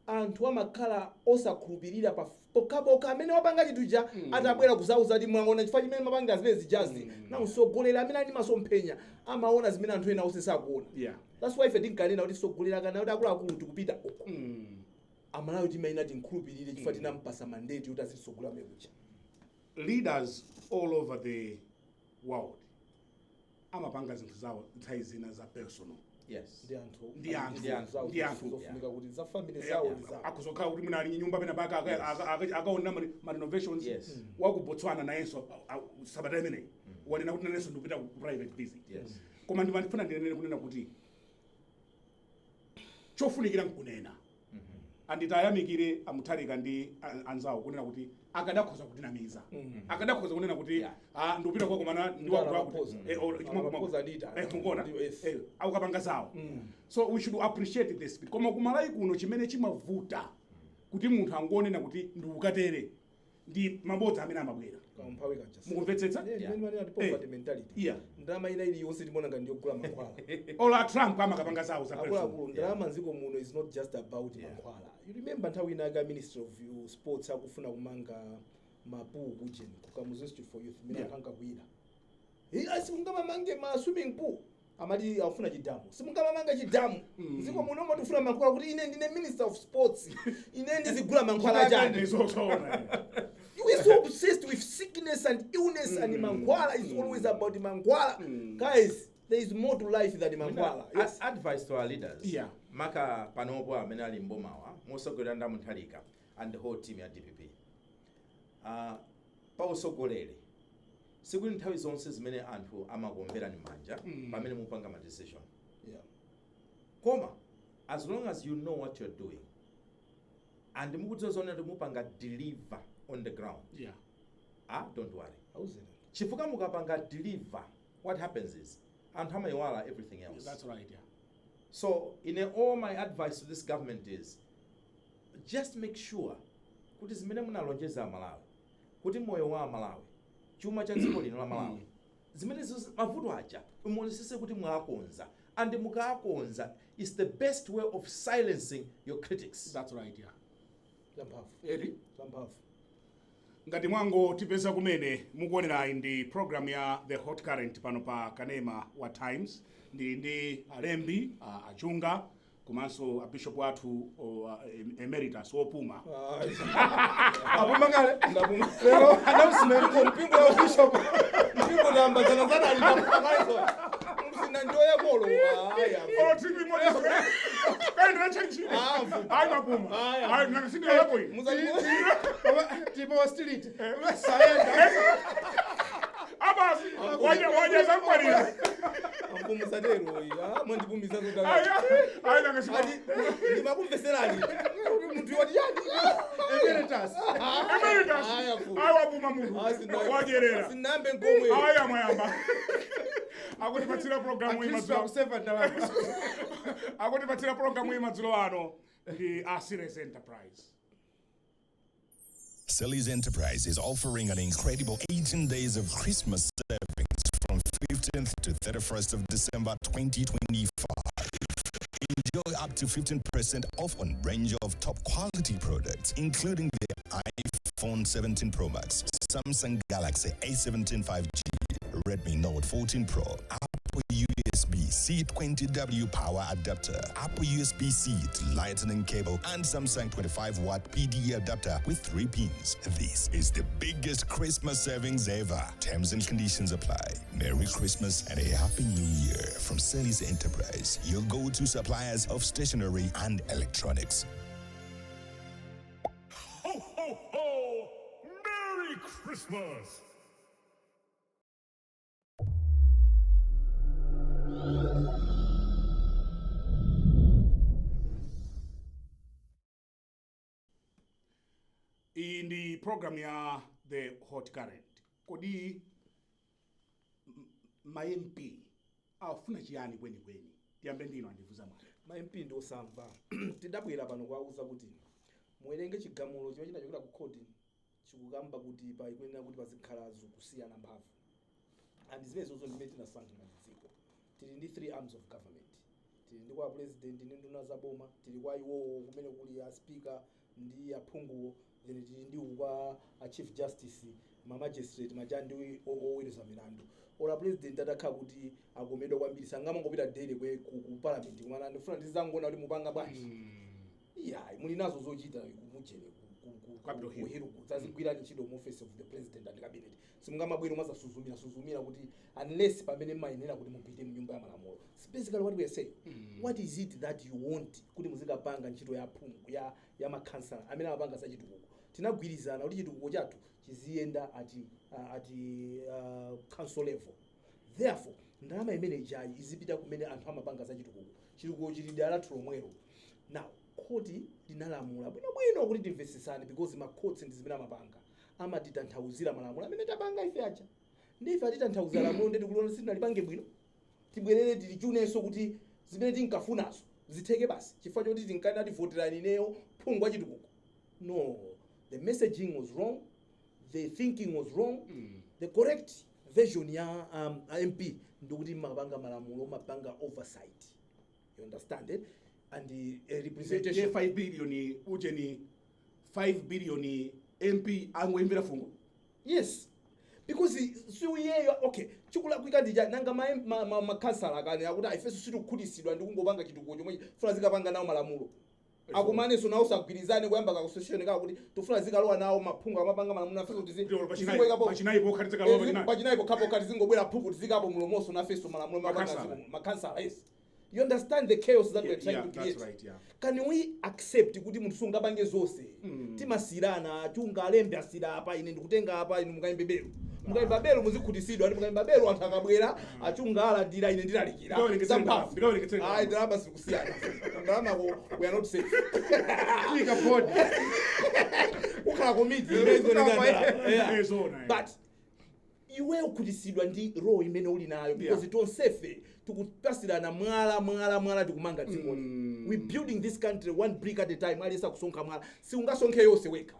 anthu amakhala osakhulupirira pa pokhapokha amene wapanga chinthu cha atabwera kuzauza kuti, "Mwaona chifukwa chimene mapanga zimene zijazi." Na msogolera amene ali masomphenya amaona zimene anthu ena onse sakuona. That's why ife tinkanena kuti sogolera kana kuti akuluakulu tikupita uko, Amalawi timayina tinkhulupirire chifukwa tinampasa mandate kuti azisogolera amene kucha. Leaders all over the world amapanga zinthu zawo nthawi zina za personal. Ndi anthu. Ndi anthu. Ndi anthu. Zawo Ndi anthu. zofunika kuti za family zawo ndi zawo. Akuzokhala kuti mwina ali nyumba pena pake akaona ma renovations. Waku Botswana nayenso sabata imeneyi wanena kuti nanenso ndikupita ku private visit. Koma ndimafuna ndinene kunena kuti chofunikira nkunena, anditayamikire aMutharika ndi anzawo kunena kuti akadakhoza kutinamiza, akadakhoza kunena kuti, "Ah, ndikupita kwakomana ndi Ndala wakuti mapoza. Wakuti." Amapoza ndita. Mukuona? Yes. Akukapanga zawo. So we should appreciate this. Koma kuMalawi kuno chimene chimavuta kuti munthu angonena kuti ndikukatere ndi mabodza amene amabwera. Kamphawi kaja. Mukumvetsetsa? Imene manena ndi poverty mentality. Ndalama ina iliyonse timaona ngati ndiyogula mankhwala. Ola Trump amakapanga zawo za personal. Akuluakulu, ndalama mdziko muno is not just about mankhwala. You remember nthawi ina aka Ministry of Sports akufuna kumanga ma pool kujen ku Kamuzu Institute for Youth imene anthu ankakwira, "Simungamamange ma swimming pool." Amati akufuna chidamu. "Simungamamange chidamu mdziko muno, matifuna mankhwala." Kuti ine ndine Minister of Sports, ine ndizigula mankhwala chani? Zona. We are so obsessed with sickness and illness and mankhwala. Is always about mankhwala. Guys, there is more to life than mankhwala. Yes. Advice to our leaders, maka panopo amene ali mbomawa mosogolera ndi Mutharika and the whole team ya DPP, pa usogoleri sikuti nthawi zonse zimene anthu amakuomberani manja pamene mupanga ma decision. Koma as long as you know what you're doing and mukudziwa zoona kuti mupanga deliver on the ground, ah, don't worry. Auzeni. Chifukwa mukapanga deliver, what happens is anthu amayiwala everything else. That's right, yeah. So in all, my advice to this government is just make sure kuti zimene munalonjeza Amalawi, kuti moyo wa Amalawi, chuma cha dziko lino la Malawi, zimene mavuto aja muonesese kuti mwakonza, and mukakonza is the best way of silencing your critics. That's right, yeah. Zamphamvu. Eri. Zamphamvu. Ngati mwangotipeza kumene, mukuonerayi ndi program ya The Hot Current pano pa kanema wa Times. Ndili ndi alembi achunga komanso abishop athu emeritus wopuma. Apuma kale. Ndapuma. Lero announcement. Mpingo wa bishop, mpingo namba zana zana ali msina njoya kolo aya. Olo TV imodzi kaendera chenchi. Ah, ayi, mapuma. Aya. Ayi, nakasindirapo ine. Tipo wa street sayenda. Abasi waja waja zamkwalira. Amfumu satero mwandipumisa. Ayi, ayi, nakasindira. Ati ndimakumveserani kuti munthu wati yani. Emeritus. Emeritus. Aya, fu. Ayi, wapuma munthu wajerera. Sinambe nkomwe. Ayi, amayamba akutipatsira programu iyi Akhristu madzulo akuseva ndalama. Akutipatsira programu iyi madzulo ano ndi a Series Enterprise. Sally's Enterprise is offering an incredible 18 days of Christmas savings from 15th to 31st of December 2025. Enjoy up to 15% off on range of top quality products, including the iPhone 17 Pro Max, Samsung Galaxy A17 5G, Redmi Note 14 Pro, Apple USB C20W power adapter, Apple USB C to Lightning cable, and Samsung 25 watt PD adapter with three pins. This is the biggest Christmas savings ever. Terms and conditions apply. Merry Christmas and a Happy New Year from Sally's Enterprise, your go to suppliers of stationery and electronics. Ho, ho, ho! Merry Christmas! Program ya The Hot Current. Kodi ma MP afuna chiyani kwenikweni? Tiyambe ndino, andivuza mwana. Ma MP ndi osamva. Tidabwera pano kuwauza kuti muwerenge chigamulo chimene chinachokera ku khoti, chikukamba kuti paikuyenera kuti pazikhala kusiyana mphamvu, and zimenezozo ndimene tinasankha ngati dziko. Tili ndi three arms of government. Tili ndi kwa President ndi nduna za boma, tili kwa iwowo kumene kuli a Speaker ndi aphunguwo, then tili ndi uku kwa a Chief Justice, ma magistrate maja ndi oweruza milandu. Ola President atakhala kuti akomedwa kwambiri, sangamangopita daily ku parliament kumana, "Ndifuna ndizangoona kuti mupanga bwanji." Iya, muli nazo zochita kumujere Capitol Hill. Ku Hill zazigwirani ntchito mu Office of the President and Cabinet. Simungamabwere mwazasuzumira suzumira kuti unless pamene mmayenera kuti mupite mu Nyumba ya Malamulo. It's basically what we are saying. What is it that you want kuti muzikapanga ntchito ya phungu, ya makhansala amene amapanga za chitukuko? Tinagwirizana kuti chitukuko chathu chiziyenda at council level. Therefore, ndalama imene ijayi izipita kumene anthu amapanga za chitukuko. Chitukuko chili dera lathu lomwelo. Now, khoti linalamula bwinobwino kuti timvesesane, because makhoti ndi zimene amapanga, amatitanthauzira malamulo amene tapanga ife aja. Ndi ife atitanthauzira lamulo, ndeti kuliona sitinalipange bwino, tibwerere tilichunenso kuti zimene tinkafunazo zitheke basi, chifukwa choti tinkati ativoterani ineyo phungu wa chitukuko. No, the messaging was wrong, the thinking was wrong. The correct version ya MP ndikuti mapanga malamulo, mapanga oversight, you understand it, and the representation. 5 billion ujeni, 5 billion, MP angoimbira fungo. Yes, because siuyeyo. Okay, chikulakwika ndija nanga makhansala akani akuti ifenso sitikukhutitsidwa ndi kungopanga chitukuko chomwe, funa zikapanga nawo malamulo, akumanenso nawo sagwirizane kuyamba ka association kawo kuti tifuna zikalowa nawo maphungu amapanga malamulo nafenso tizingowekapo. Pachinayi pokhalitsa kalowa pachinayi. Pachinayi pokhapokha tizingobwera phungu, tizikapo mulomonso nafenso malamulo mapanga. Makhansala. Makhansala, yes. You understand the chaos that we're trying to That's create? right, yeah. Can we accept kuti munthu sungapange zonse? Timasirana chunga alembe asira apa, ine ndikutenga apa, inu mukayimbe belo, mukayimba belo muzikhutisidwa ndi mukayimba belo. Anthu akabwera, achunga alandira, ine ndilalikira. Ndikawerengetsere Zamphamvu. ndikawerengetsere ndalama. Ayi, ndalama zikusiyana. Ndalamako we are not safe. Ika board. Kukhala komiti. Eh, zona, eh. But iwe ukhutisidwa ndi role imene uli nayo, because tonsefe tikupasirana mwala, mwala, mwala, tikumanga dzikoli. We building this country one brick at a time. Aliyense akusonkha mwala, siungasonkhe yonse wekha.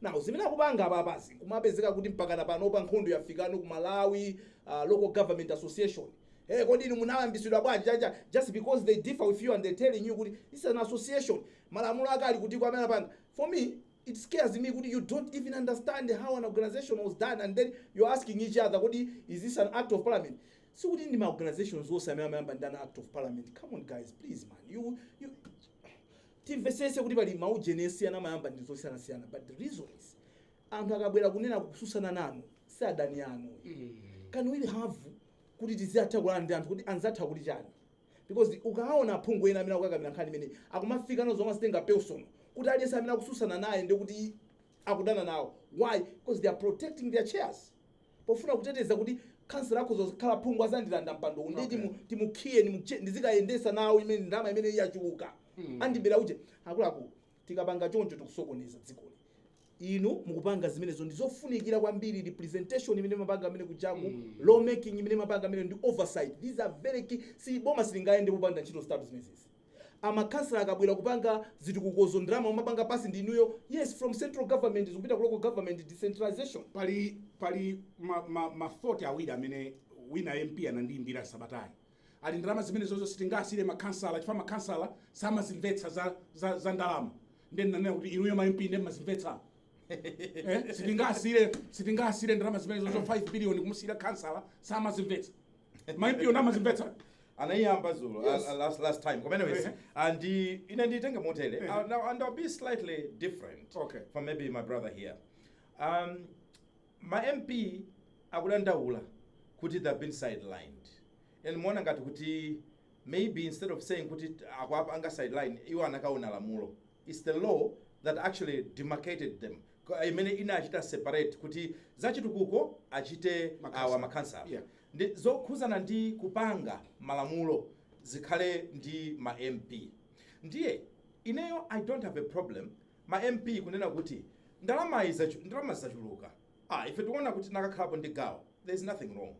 Now, zimene akupanga apapazi, kumapezeka kuti mpakana panopa nkhondo yafikano ku Malawi Local Government Association. Hey, kodi inu munayambisidwa bwanji chacha? Just because they differ with you and they're telling you kuti it's an association, malamulo ake ali kuti amene apanga. For me, it scares me kuti you don't even understand how an organization was done, and then you're asking each other kuti, "Is this an act of parliament?" Sikuti ndi ma organizations onse amene amayamba ndi an act of parliament. Come on, guys, please, man. You timvesese kuti pali maujeni esiyana, amayamba ndi zosiyanasiyana, but the reason is anthu akabwera kunena kususana nanu, si adani anu. Can we have kuti tiziyatha kulana ndi anthu kuti anzatha kuti chani? Because ukaona aphungu ena amene akukakamira nkhani imene akumafika nazo, amazitenga personal kuti aliyense amene akususana naye ndi kuti akudana nawo. Why? Because they are protecting their chairs, pofuna kuteteza kuti kansela akhoza kukhala phungu, azandilanda mpando uwu, ndi timukhiye, ndizikayendesa nawo imene ndalama imene iyachuluka, andibera uje. Akuluakulu, tikapanga choncho tikusokoneza dzikoli. Inu mukupanga zimenezo ndi zofunikira kwambiri. Representation imene mapanga amene kujaku, lawmaking imene mapanga amene ndi oversight, these are very key. Si boma silingayende popanda ntchito zitatu zimenezi. Amakhansela akabwera kupanga zitukukozo, ndalama mumapanga pasi ndi inuyo. Yes, from central government zikupita ku local government, decentralization. Pali ma thought awiri amene wina MP anandiyimbira sabatayi. Ali ndalama zimene zozo sitingasire makhansala chifukwa makhansala samazimvetsa za ndalama. Ndiye ndinanena kuti inuyo ma MP ndiye mmazimvetsa, eh? Sitingasire ndalama zimene zozo, 5 billion, kumusira khansala samazimvetsa. Ma MP ona amazimvetsa. Anayiyamba zulo, Yes. last time. Koma anyways, and ine nditenge motere. Now, and I'll be slightly different from maybe my brother here. Ma MP akudandaula kuti they've been sidelined, and muona ngati kuti maybe instead of saying kuti akuapanga sideline, iwo anakaona lamulo. It's the law that actually demarcated them, imene inachita separate kuti zachitukuko achite Makhansala. awa makhansala, ndi zokhuzana ndi kupanga malamulo zikhale ndi ma MP. Ndiye ineyo I don't have a problem ma MP kunena kuti Ndalama zachuluka, ife tikuona kuti nakakhalapo ndi gawo, there is nothing wrong.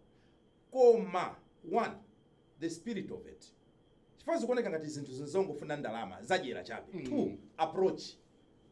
Koma one, the spirit of it, chifukwa zikuoneka ngati zinthu zinzongofuna ndalama zadyera chabe. Two, approach,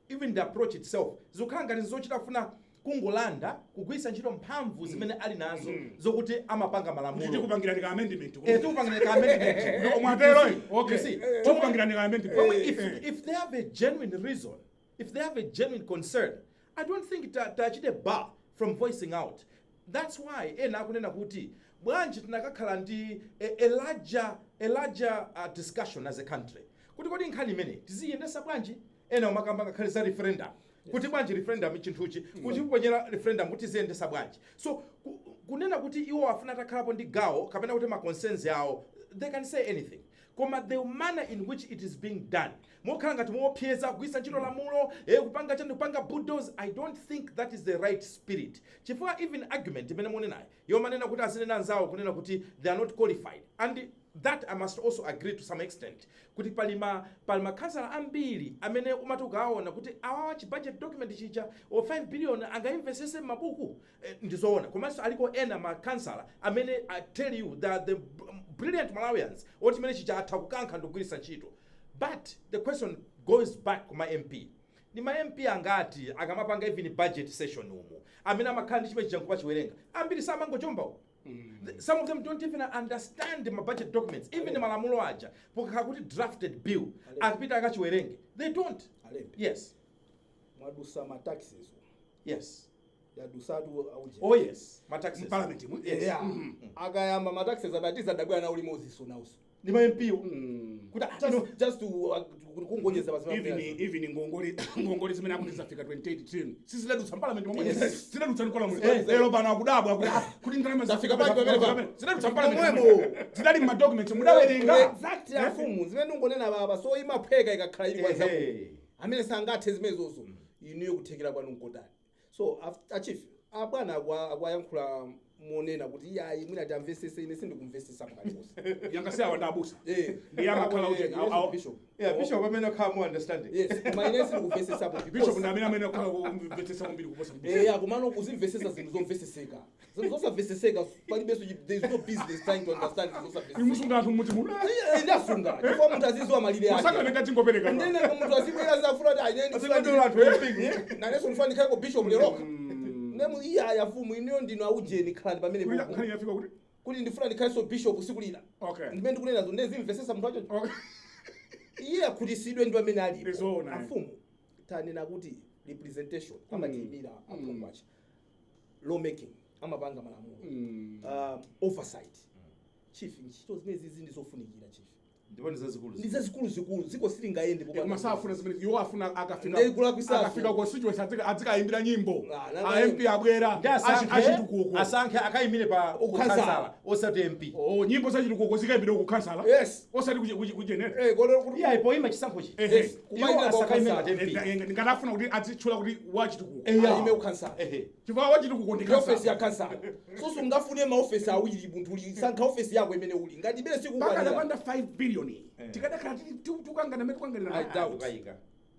even the approach itself zikukhala ngati zochita kufuna kungolanda, kugwiritsa ntchito mphamvu zimene ali nazo zokuti amapanga Kuti malamulo. Tikupangirani ka amendment. Tikupangirani ka amendment. Mwatero, eh? Okay. You see, Tikupangirani ka amendment. Pomwe if they have a genuine reason, if they have a genuine concern, I don't think tachite bar from voicing out. That's why ena akunena kuti bwanji tinakakhala ndi a larger discussion as a country kuti kodi nkhani imene tiziyendesa bwanji. Ena umakamba ngakhale za referendum, kuti bwanji referendum, chinthuchi kuchiponyera referendum, kuti ziyendesa bwanji. So kunena kuti iwo afuna atakhalapo ndi gawo kapena kuti ma concerns awo, they can say anything, koma the manner in which it is being done, mokhala ngati moopseza, kugwiritsa ntchito lamulo, kupanga chani, kupanga bulldoze, I don't think that is the right spirit, chifukwa even argument imene munenayo yomanena kuti azinena anzawo kunena kuti they are not qualified, and that I must also agree to some extent kuti pali makhansala ambiri amene umati ukaona kuti awawa chi budget document chija o 5 billion angaimvesese m'mabuku, ndizoona. Komanso aliko ena makhansala amene, I tell you, they are the brilliant Malawians oti chimene chija atha kukankha ndikugwiritsa ntchito. But the question goes back kuma MP. Ni ma MP angati akamapanga even budget session umu amene amakhala ndi chimene chija nkumachiwerenga? Ambiri samangochomba umu. Some of them don't even understand ma budget documents, even malamulo aja pokakhala kuti drafted bill akapita akachiwerenge, they don't. Alembe. Yes. Mwadusa ma taxes. Yes. Yadusatu auje. Oh yes, ma taxes. Parliament imwe. Yes. Yeah. Akayamba ma taxes abatiza adabwera nawo limodzi nawso. Ni ma MP wo. Kuti just to kungonyeza basi. Even ngongole zimene akuti zafika 28 trillion sizidadutsa parliament momwe. Yes. Zidadutsa nkola mwe lero pano akudabwa kuti ndalama Zafika pali pamene pa. Zidadutsa parliament Momwemo. Zidali ma documents mudawerenga. Exactly, afumu, zimene ungonena baba, so imaphweka ikakhala ili kwanza. Ehe. Amene sangathe zimenezozo, inuyo kuthekera kwanu nkotani? So achief, abwana akwayankhula monena kuti iyayi, mwina tamvesese, ine sindikumvesesa mkalikonse. Yanga si awa ndabusa. Eh. Ndiye amakhala Eh, uje yes, bishop. Yeah, bishop amene akhala mu understanding. Yes, koma ine sindikumvesesapo. Bishop ndi amene akhala kumvetsetsa kwambiri kuposa. Eh, kumano kuzimvesesa zinthu zomveseseka, zinthu zosamveseseka palibenso. There is no business trying to understand zinthu zosamveseseka. Imusunga anthu mudzi muno. Eh, ndasunga chifukwa munthu aziziwa malire ake. Masaka amene atingopereka. Ndene munthu azibwera zafuna kuti ine Azikondwera anthu empingo. Nanenso ndifuna ndikhaleko bishop leroka nemu. Iya, yafumu, inuyo ndinu aujeni, khalani pamene Kuti popo. nkhani yafika kuti Kuti ndifuna ndikhalenso bishop siku lina. Ndimene ndikunenazo, ndezimvesesa munthu wacho. Iye akhutisidwe ndi pamene alipo. Ndizoona, eh. Afumu, tanena kuti representation, amatiyimira aphungu acha, lawmaking, amapanga malamulo, oversight, chief, ntchito zimene zizi ndizofunikira, chief. Ndipo ndi zazikulu. Ndi zazikulu zikulu, dziko silingayende popanda. Koma safuna zimene iwo afuna akafika. Ndikulakwitsaso. Akafika constituency azikayimbira nyimbo. Ah, nanga- A MP abwera. Ndi asankhe Achitukuko. Asankhe akayimire pa Ukhansala. ukhansala, osati MP. Oh, nyimbo zachitukuko zikayimbira kukhansala. Yes. Osati kujenera. Eh, kolo kuti Iya, ipoyima chisankhochi. Ehe. Yes, kumayimira Iwo pa asakayime ukhansala. ngati MP. Ndingatafuna kuti azitchula kuti wachitukuko. Ayime ukhansala. Ehe. Chifukwa wachitukuko ndi Ndi ofesi ya khansala. kansala, so sungafune maofesi awiri. Munthu uli sankha ofesi yako imene uli ngati imene sikukwanira. Pakanapanda 5 billion tikadakhala tukangana mene tukanganira. I doubt. Ukayika.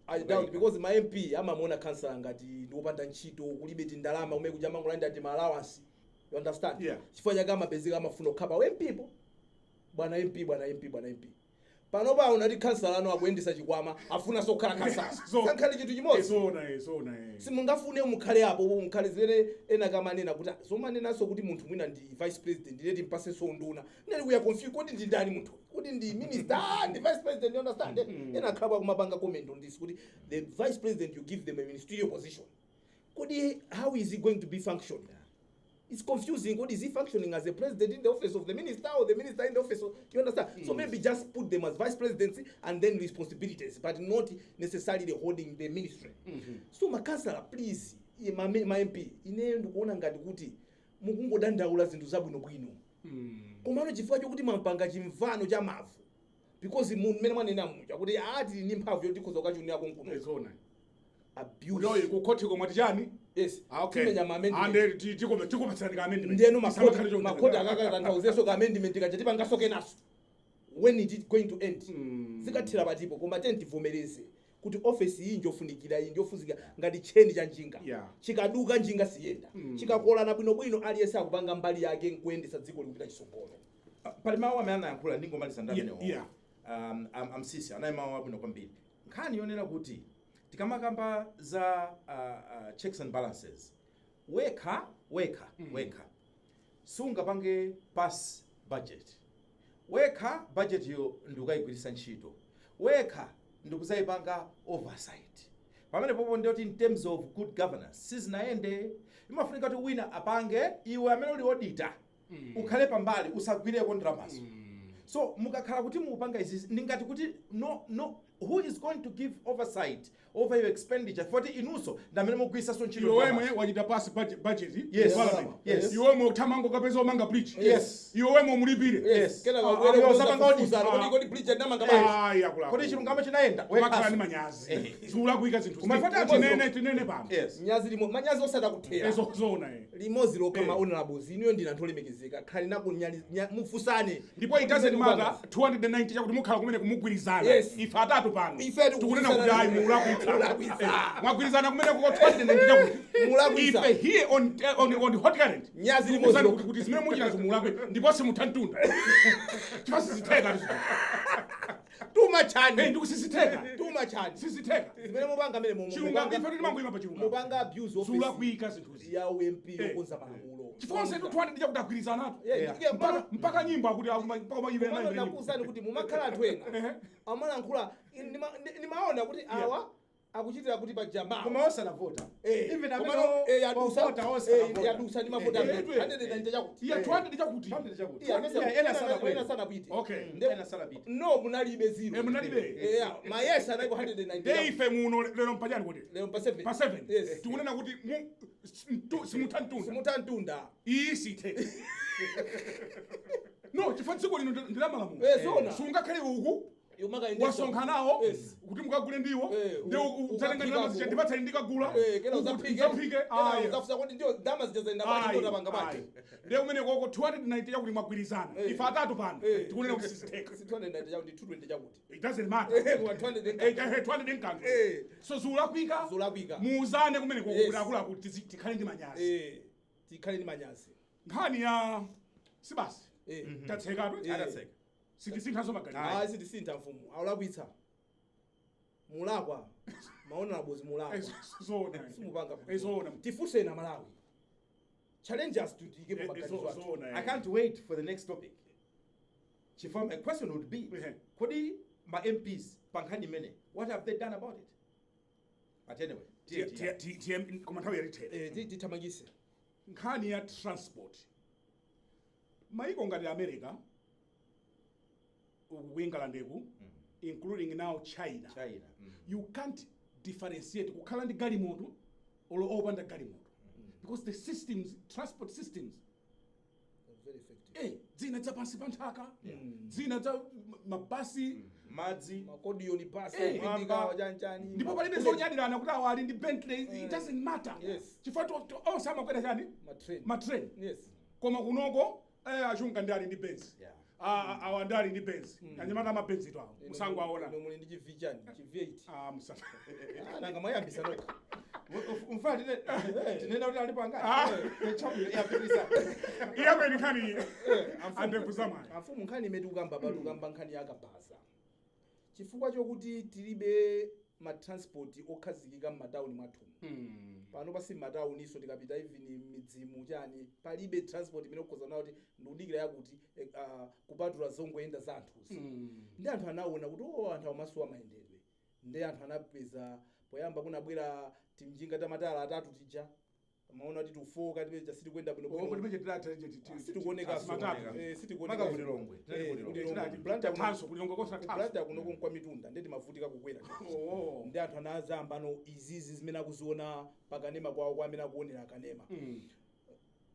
I doubt, because ma MP amamuona kansala ngati ndiwopanda ntchito, kulibe tindalama kumene kuja, mangolandira ti ma allowance, you understand? Yeah. Chifukwa chake amapezeka amafuna kukhala pa MP po, bwana MP, bwana MP, bwana MP. Pano paona ti kansala ano akuyendesa chikwama, afuna sokhala kansala. Sankhale chinthu chimodzi. Zona, zona, eh. Simungafune mukhale apo, mukhale zimene ena kamanena kuti zomanenanso kuti munthu mwina ndi vice president, ndineti mpasenso nduna, ndineti we are confused, kodi ndi ndani munthu? Kuti ndi minister, ndi vice president, you understand? Ena akhala kumapanga comment on this kuti the vice president, you give them a ministerial position, kodi how is he going to be functioning? It's confusing. What is he functioning as, a president in the office of the minister or the minister in the office of, you understand? So maybe just put them as vice presidency and then responsibilities, but not necessarily holding the ministry. So makansala, please, ma MP, ine ndikuona ngati kuti mukungodandaula zinthu zabwinobwino. Komano chifukwa chokuti mapanga chimvano cha mavu, because mmene mwanena muja kuti ati ni mphamvu yoti tikhoza kukachunira konkuno. Zona. Abuse. Uloyi kukhoti komwe tichani? Yes. Ah, okay. Timenya ma amendment. Ande tikupatsani ka amendment. Ndiyeno Tisamakhale choncho. makhoti akakatanthauzenso ka amendment kaja tipangaso kenaso. When is it going to end? Zikathera patipo. Koma teni tivomereze Kuti ofesi iyi njofunikira, iyi njofunikira ngati tcheni cha njinga. Chikaduka, njinga siyenda. Chikakolana bwinobwino, aliyense akupanga mbali yake nkuyendesa dziko likupita chitsogolo. Pali mawu amene anayankhula, ndingomaliza ndi amenewo. Amsisi anayi mawu abwino kwambiri. Nkhani yonena kuti tikamakamba za checks and balances, wekha wekha wekha sungapange pass budget wekha, budget yo ndikukayigwiritsa ntchito wekha, ndikuzayipanga oversight. Pamene popo ndiyoti in terms of good governance sizinayende. Imafunika kuti wina apange, iwe amene uli auditor ukhale pambali, usagwireko ndalamazo. So mukakhala kuti mukupanga izi, ndingati kuti no, who is going to give oversight over your expenditure? Foti inunso ndamene mugwiritsanso ntchito Iwe ndalamazo. wemwe wachita pass budget parliament. Iwe wemwe uthamango kapeza omanga bridge. Iwe wemwe umulipire. Kena Ah, kabwere ah, kuza osapanga audit. kufufuzana, kodi bridge ndamanga bwanji? Ayi, akuluakulu. Kodi chilungamo chinayenda? Kumakhala ndi manyazi, ziulakwika zinthu. Koma ifoti anthu Tinene pano. Nyazi limo, manyazi osati kuthera. Ezo zona, eh. Limodzi lokha. Ma honorables, inuyo ndina anthu olemekezeka, khali nako mufusane. Ndipo it doesn't matter 290 chakuti mukhala kumene kumugwirizana. Ife atatu pano Ife tikunena kuti ayi, mulakwitsa. Mulakwitsa. Mwagwirizana kumene kuko 290 chakuti. Mulakwitsa. Ife here on the Hot Current Nyazi limodzi tikuwuzani lokha. kuti zimene muchitazo mulakwe, ndipo simutha mtunda chifukwa sizitheka. Tumachani. Ndikusisitheka. Tumachani. Sizitheka. Zimene mupanga mene Chilungamo, ife timangoyima pa chilungamo. mupanga abuse office Zulakwika zinthuzi. ya uMP yokonza malamulo. Chifukwa nsetu 200 chakuti agwirizanatu. Yeah, yeah, Mpaka nyimbo akuti mpaka Komano ndakuwuzani kuti mumakhala anthu ena amalankhula, nimaona kuti awa akuchitira kuti pa jamaa. Koma osanavota. Even amene Komano, yadusa ovota osanavota. Yadusa ndi mavota 190 chakuti. Iya, 200 chakuti. 200 chakuti. Iya, Yeah, ena sanabwere. ena sanapite. Ena sanapite. No, munalibe zero. Munalibe. Yeah, ma yes analipo 190. Nde ife muno lero mpachani kuti? Lero pa 7. Pa 7. Yes. Tikunena kuti simutha mtunda. Simutha mtunda. Iyi sithe no, chifukwa dziko lino ndi la malamulo. Zona. Sungakhale uku Yomakaendesa. wasonkhanawo kuti mukagule ndiwo, ndi udzatenga ndalama zija, ndipatseni ndikagula. Kena uzaphike. Uzaphike. Kena Aya. uzafusa kuti ndiyo ndalama zija zaenda bwanji, ndo tapanga bwanji. Ndiye kumene koko 290 chakuti mwagwirizana. Ife atatu pano tikunena kuti sizitheka. Si 290 chakuti, 220 chakuti. It doesn't matter. Koma 200 200 nkanthu. So zulakwika. Zulakwika. Muuzane kumene koko kuti akuluakulu, tikhale ndi manyazi. Tikhale ndi manyazi. Nkhani ya sibasi tatsekatu. Atatseka. Sitisinthanso maganizo. Ah, sitisintha, mfumu. Aulakwitsa, mulakwa, ma honorables, mulakwa. Zona. Simupanga. Zona. Tifunseni Malawi, challenge us to tiyikepo maganizo athu. Zona. I can't wait for the next topic. Chifukwa my question would be, kodi ma MPs pa nkhani imene, what have they done about it? But anyway, tiye tiye. Koma nthawi yatithera. Tithamangise. Nkhani ya transport, maiko ngati America, uku ku Englandeku, including now China, China. You can't differentiate kukhala ndi galimoto olo opanda galimoto because the systems, transport systems, Very effective. Dzina za pansi pa nthaka, dzina za mabasi, Madzi. Makodiyoni basi. Mwamba. Chanchani. Ndipo palibe zonyadirana kuti awa ali ndi Bentley. It doesn't matter. Chifukwa onse amakwera chani? Matrain. Matrain. Koma kunoko achunga ndi ali ndi Benz. Awa ndi ali ndi Benz, anyamata amabenzi to awo musango aona. Ino muli ndi chiV chani, chi V8. Ah, musa. Ah, nanga mwayambisa nokha. Mfana tinena kuti alipo Ah. angati? Chabwino, yapitisa. Iyakweni nkhani andevu zamwayi. Amfumu, nkhani imene tikukamba pa, tikukamba nkhani yakabaza chifukwa chokuti tilibe matransport okhazikika m'matawuni mwathu. Pano pasi m'matawuni iso, tikapita even m'midzimu chani, palibe transport imene ukhoza nawo kuti ndikudikira yakuti kupatula zongoyenda za anthuzi. Ndi anthu anaona kuti o, anthu amasuwa mayendedwe. Ndi anthu anapeza poyamba kunabwera timjinga tamatala atatu tija, amaona kuti tufoka tipeja sitikwenda bwino bwino. Sitikuoneka. Maka kuti Longwe. Thanso kulilongwe kosa thanso. Blantyre kunoko nkwa mitunda, ndeti mavutika kukwera. Oh. Ndi anthu anazamba no izizi zimene akuziona pakanema kwawo, kwa amene akuonera akanema.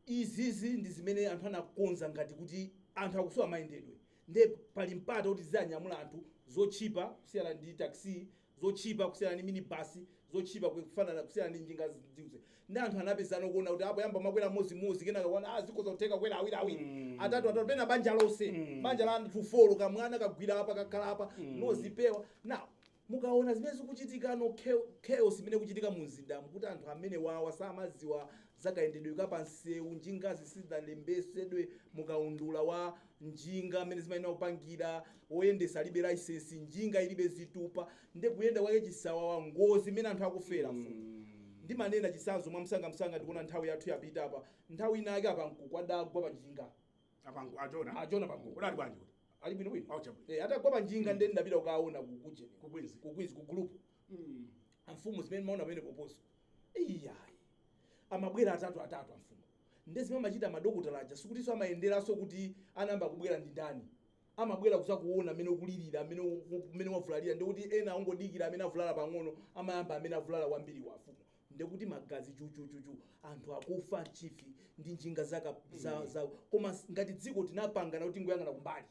Izizi ndi zimene anthu anakonza ngati kuti anthu akusowa mayendedwe, nde pali mpata kuti zizanyamula anthu zotchipa kusiyana ndi taxi, zotchipa kusiyana ndi minibus, zotchipa kufanana kusiyana ndi njinga ziuze. Ndi anthu anapezana kuona kuti apo yamba makwera mozimozi, kenaka kuona ah, zikhoza kutheka kwera awiri awiri, atatu atatu, pena banja lonse, banja la anthu four, kamwana kagwira apa, kakhala apa, nozipewa. Now Mukaona zimene zikuchitika, no, chaos imene kuchitika mu mzindamu, kuti anthu amene wawa samaziwa zakayendedwe kapansewu, njingazi sizidalembesedwe mukaundula wa njinga amene zimayenera kupangira, woyendesa alibe license, njinga ilibe zitupa, nde kuyenda kwake chisawawa, ngozi imene anthu akufera. Mfumu, ndimanena chisanzo mwamsangamsanga, ndikuona nthawi yathu yapita apa. Nthawi inake apa Mkuku adagwa pa njinga. Apangu achona. Achona pa Mkuku. Udali bwanji kuti? Ali bwinobwino. Oh, chabwino. Eh, atagwa pa njinga, nde ndapita kukaona ku kujeni. Ku Queens. Ku Queens, ku group. Amfumu, zimene maona pamene poposo, iyayi, amabwera atatu atatu, amfumu. Nde zimene amachita madokotala aja, sikutinso amayenderanso kuti anayamba kubwera ndi ndani, amabwera kuzakuona amene ukulirira, amene wavulalira. Ndikuti ena angodikira amene avulala pang'ono, amayamba amene avulala kwambiri wafumu, ndikuti magazi chuchuchuchu, anthu akufa chifi ndi njinga zaka za. Koma ngati dziko tinapangana kuti ngoyang'ana kumbali.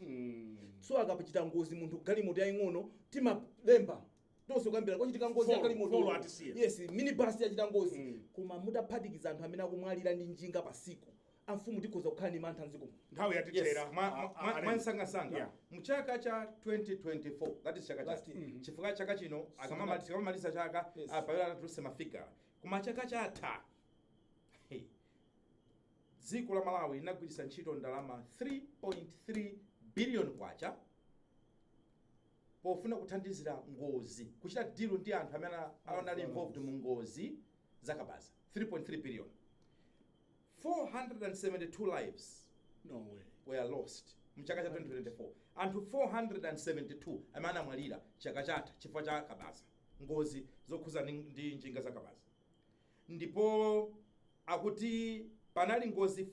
So akapachita ngozi munthu, galimoto yaying'ono, timalemba tonse kuyambira kwachitika ngozi ya galimoto. Follow atisiye. Yes, minibus yachita ngozi. Koma mutaphatikiza anthu amene akumwalira ndi njinga pasiku, amfumu, tikhoza kukhala ndi mantha mdziko muno. Nthawi Yes, yatithera. mwansangasanga, mchaka cha 2024, that is chaka Last cha year. chifukwa chaka chino akamamaliza chaka, pawera atatulutse ma figure, koma chaka chatha, hey, dziko la Malawi linagwiritsa ntchito ndalama 3.3 billion kwacha pofuna kuthandizira ngozi, kuchita deal ndi anthu amene anali involved mu ngozi zakabaza. 3.3 billion, 472 lives No way. were lost mchaka cha 2024. Anthu 472 amene anamwalira chaka chatha chifukwa cha kabaza, ngozi zokhuza ndi njinga za kabaza. Ndipo akuti panali ngozi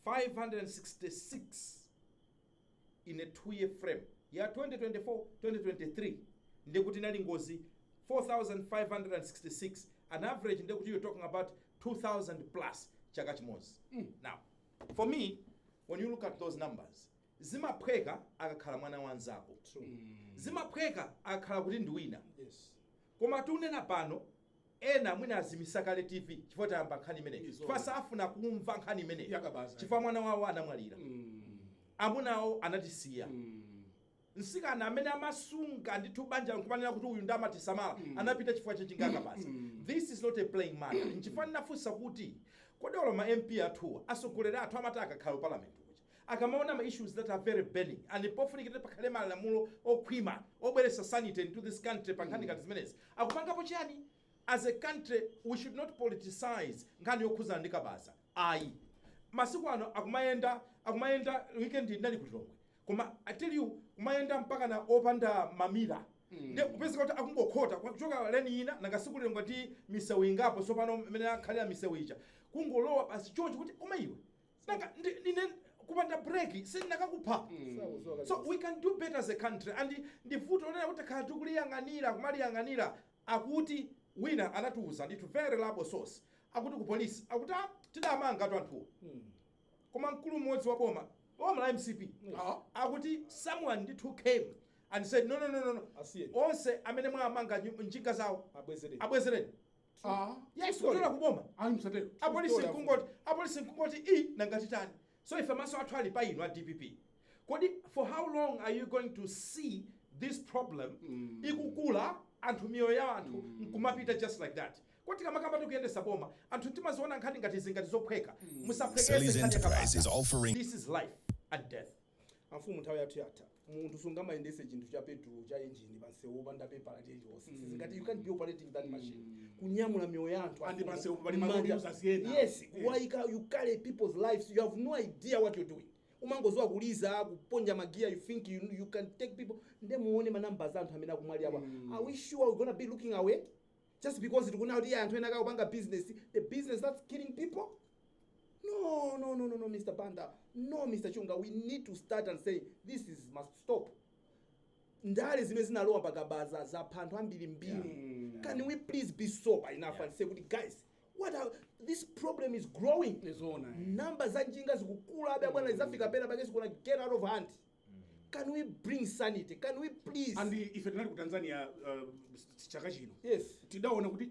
4566 in a 2-year frame ya 2024 2023, ndikuti inali ngozi 4566, an average ndikuti you're talking about 2000 plus chaka chimodzi. Now, for me, when you look at those numbers, zimaphweka akakhala mwana wanzako, zimaphweka akakhala kuti ndi wina. Koma tunena pano, ena mwina azimisa kale TV chifukwa tayamba nkhani imeneyi, Izo. chifukwa safuna kumva nkhani imeneyi, Yakabaza. chifukwa mwana wawo anamwalira, amunawo anatisiya, msikana amene amasunga ndithu banja nkumanena kuti uyu ndamatisamala anapita chifukwa cha njinga yakabaza. This is not a playing matter. Nchifukwa ndinafunsa kuti kodi olo ma MP athuwa, atsogoleri athu, amati akakhala parliament kuja, akamaona ma issues that are very burning and pofunikira pakhale malamulo okhwima obweretsa sanity into this country pa nkhani ngati zimenezi, akupangapo chani? As a country, we should not politicize nkhani yokhuzana ndi kabaza, ayi. Masiku ano akumayenda, weekend ndinali ku Lilongwe, koma I tell you, kumayenda mpaka na opanda ma mirror, ndi kupezeka kuti akungokhota kuchoka lane ina, nanga siku Lilongwe ndi misewu ingapo, so pano imene akhalira misewu ija, kungolowa basi choncho kuti koma iwe nanga ine kupanda breki sindinakakupha. So we can do better as a country, and ndi vuto lonena kuti takhala tikuliyang'anira, kumaliyang'anira. Akuti wina anatiuza ndithu, very reliable source, akuti ku polisi akuti, "Ah, tidamanga tu anthuwo," koma mkulu mmodzi wa boma, boma la MCP, akuti someone ndithu came and said, "No, no, no, no, no." Asiyeni. "Onse amene mwamanga njinga zawo, Abwezereni. abwezereni." Yes, kuchoka kuboma. Ayi, msatero. Apolisi Story. nkungoti, "I nangatitani?" So ife maso athu ali pa inu a DPP. Kodi for how long are you going to see this problem ikukula, anthu, miyoyo ya anthu nkumapita just like that? Kodi tikamakamba tikuyendesa boma, anthu timaziona nkhani ngati zingati zophweka. Musaphwekese Sally's nkhani Enterprise is yakabaza. offering This is life and death. Amfumu, nthawi yathu yatha. Munthu sungamayendese chinthu cha petrol, cha engine, pansewu opanda pepala lililonse. Sizingati, you can't be operating that machine, kunyamula miyoyo ya anthu, And amfumu, pansewu pali ma m'manja. road users ena. Yes, kuwaika, you carry people's lives. You have no idea what you're doing. Umangozowa kuliza, kuponja magiya, you think you can take people. Nde muone ma numbers anthu amene akumwalira apa. Are we sure we're gonna be looking away just because tikuona kuti anthu ena akupanga business, the business that's killing people? No, no, no, no, no, Mr. Banda, no, Mr. Chunga. We need to start and say this is must stop. Ndale zimene zinalowa pakabaza zapha anthu ambirimbiri. Can we please be sober enough and say kuti, guys, this problem is growing. Izona, eh. Namba za njinga zikukula abe, bwana, zafika pena pake zikuona get out of hand. Can we bring sanity? Can we please? And ife tinali ku Tanzania chaka chino. Tidaona kuti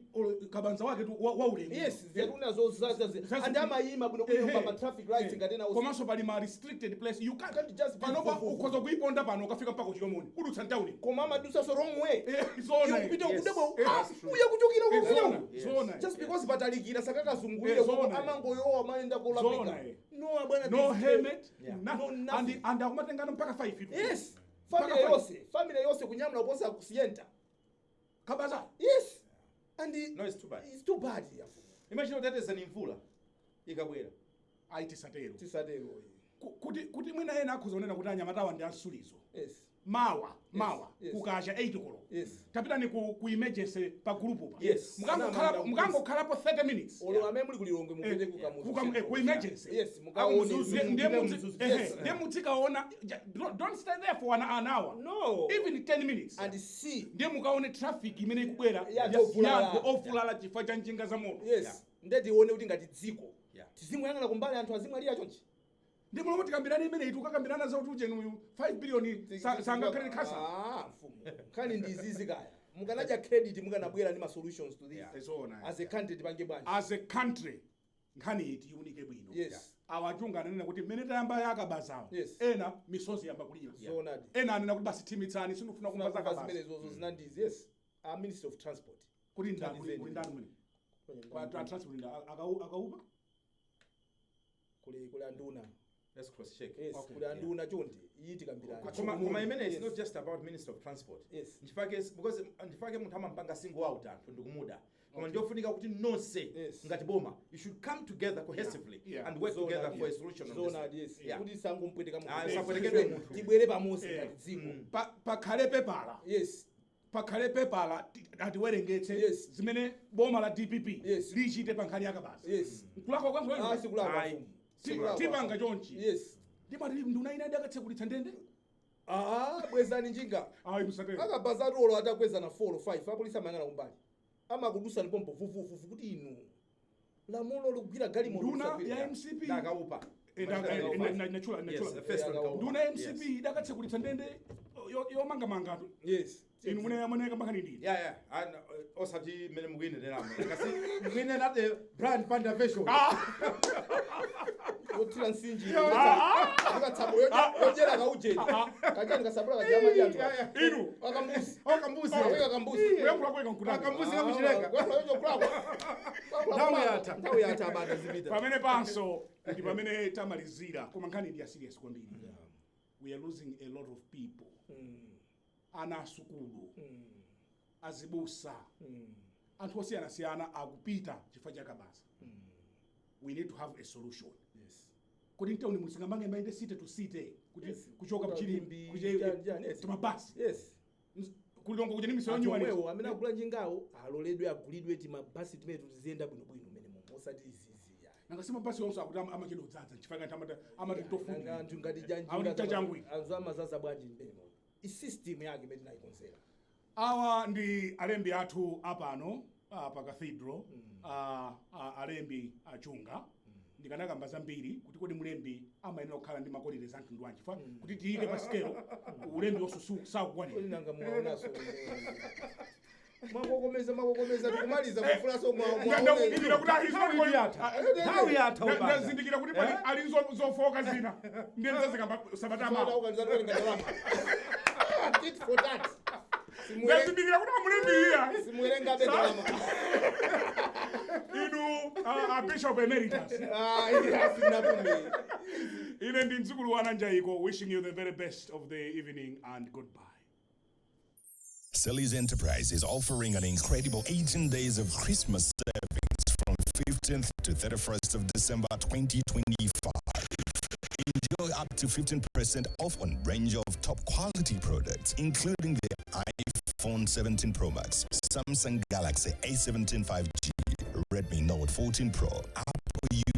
kabanza wake tu wa ulemu. Yes, ziyatuna zozaza and amayima bwino bwino pa traffic lights ngati ena. Komanso pali ma restricted place, you can't, Can't just be panopa vuvuvu. ukhoza kuiponda pano, ukafika mpaka kuchilomoni, kudutsa mtawuni. Koma amadusa so wrong way. Zona. Kupita kudabwa, uya kuchokera Zona, kuno. zona. Just because patalikira, sakakazungulire. Zona. Amangoyowa, amayenda kolakwika. Zona. No bwana. No helmet. No nothing. And akumatengana mpaka 5 itu. Yes, Mpaka family 5. yonse, family yonse kunyamula kuposa kusiyenta. Kabaza. Yes, and No, it's too bad. It's too bad, yafu. Imagine uteteza ni mvula ikabwera. Ayi, tisatero. Tisatero. Kuti mwina ena akhoza kunena kuti anyamatawa ndi ansulizo. Mawa, mawa kukacha 8 koloko, tapitani ku emergency pa group pa. Mukangokhalapo 30 minutes. Olo amene muli kulilongwe, mupite ku Kamuzu. Ku emergency. Yes, mukaone. Mzuzu. Ndiye Mupite Mzuzu. ndiye muzikaona, don't stay there for an hour, No. even 10 minutes, And see. ndiye mukaone traffic imene ikubwera Ya anthu ovulala. ya anthu ovulala chifukwa cha njinga za moto. Yes, ndeti ione kuti ngati dziko tizimuyang'ana kumbali anthu azimwalira chonchi. Ndi mulomwe tikambirana imene itu, ukakambirana za kuti ujeni uyu 5 billion sangakhale khasa. Ah, mfumu, nkhani ndi izizi kaya mukanadya credit, mukanabwera ndi ma solutions to this. Zoona. As a country tipange bwanji? As a country, nkhani iyi tiyiunike bwino. Awachunga ananena kuti mmene tayamba yakabazawo, ena misozi yamba kulira. Zoonadi. Ena anena kuti basi, thimitsani, sindifuna kumva Kumva zakabaza. zimene zozo zinandizi. Yes, a Minister of Transport. Kuti ndani? Kuli ndani mwene kwa transport? Akaupa. Kuli anduna. Let's cross check. Yes. Kuli anduna, chonde, iyi tikambirana. Koma imene is not just about Minister of Transport. Nchifake, because nchifake munthu amampanga single out anthu ndikumuda, koma ndiofunika kuti nonse ngati boma, you should come together cohesively and work Zoonadi. together for a solution on this. Zoonadi, yes. Kuti sangompweteka munthu. Ah, sapwetekedwe munthu. Tibwere pamodzi ngati dziko. Pakhale pepala. Pakhale pepala, atiwerengetse zimene boma la DPP lichite pa nkhani yakabaza. Nkulakwa kwa Ah, sikulakwa. Ayi. Mfumu. Sikulakwa. Tipanga chonchi. Ndimati nduna ina idakatsekulitsa ndende. Ah, bwezani njinga. Ayi, musatero. Akabaza olo atakwezana 4 5, apolisi amayang'ana kumbali, amakudusa pompo vuvuvuvu kuti inu lamulo likugwira galimoto. Nduna Kusagwira. ya MCP. Ndakaupa. Nachula. Yes, Nachula. the first one. Yeah, Kaupa. Nduna ya MCP idakatsekulitsa ndende yomangamanga. Inu mune mune kambakani ndini. Yeah. And osati mmene mukuyenereramo. Kasi mukuyenera the Brian Banda version. Yothira nsinji akatsabo yodyera kaujeni kachani kasabula kajamali anthu. Inu. Akambuzi. Akambuzi. Aweka kambuzi. Kuyankhula kweka nkunaka. Akambuzi kamuchileka. Nthawi yatha. Nthawi yatha, abanda zipita. Pamene panso ndi pamene tamalizira, koma nkhani ndi ya serious kwambiri. We are losing a lot of people, ana asukulu, azibusa, anthu osiyanasiyana akupita chifukwa cha kabaza. We need to have a solution. Kuti mtauni musingamange maende city to city, kuti kuchoka Limbi, mchini chani, yes. timabasi kulilongo kuja ndi misewu Anthu nyuwani. omwewo amene agula njingawo aloledwe agulidwe timabasi timene tiziyenda bwinobwino mmene momwe, osati izizi ya. Nanga si mabasi onse akuti amachedwa kudzaza nchifukwa anthu amati Nanga tofuna anthu ngati Akuti chachangwi. anthu amazaza bwanji mmene momwe? Isystem yake imene tinayikonzera. Awa ndi alembi athu apano pa cathedral, alembi achunga. Ndikanakamba zambiri kuti kodi mulembi amayenera kukhala ndi makolere za mtundu wanji, fa kuti tiyike pa sikelo ulembi wonso Kodi sakukwanira. Nanga mwaonaso, mwakokomeza, mwakokomeza, tikumaliza kufunaso. Ndazindikira kuti Nthawi yatha. Nthawi yatha ubanda. Ndazindikira kuti pali ali zofoka zina, ndiye ndizazikamba sabata mawa. Tit for tat. Ndazindikira kuti amulembi iya. Simuwerengabe ndalama. Inu a Bishop Emeritus. Ah, iya, sinapume. Ine ndi mdzukulu wa Nanjaiko, wishing you the very best of the evening and goodbye. Sally's Enterprise is offering an incredible 18 days of Christmas savings from 15th to 31st of December 2025. Enjoy up to 15% off on range of top quality products, including the iPhone 17 Pro Max, Samsung Galaxy A17 5G, Redmi Note 14 Pro, Apple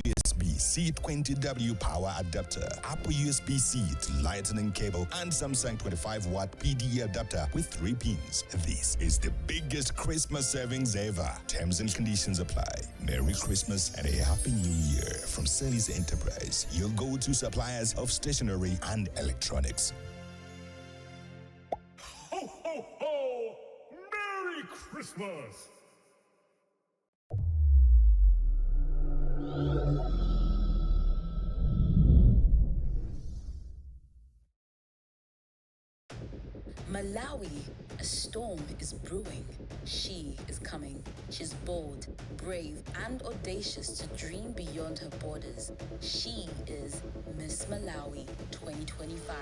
USB C20W power adapter, Apple USB C to Lightning cable, and Samsung 25 watt PD adapter with 3 pins. This is the biggest Christmas savings ever. Terms and conditions apply. Merry Christmas and a Happy New Year from Sally's Enterprise, your go to suppliers of stationery and electronics. Christmas! Malawi, a storm is brewing. She is coming. She's bold, brave, and audacious to dream beyond her borders. She is Miss Malawi 2025.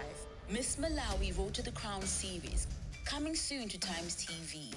Miss Malawi Road to the Crown series, coming soon to Times TV.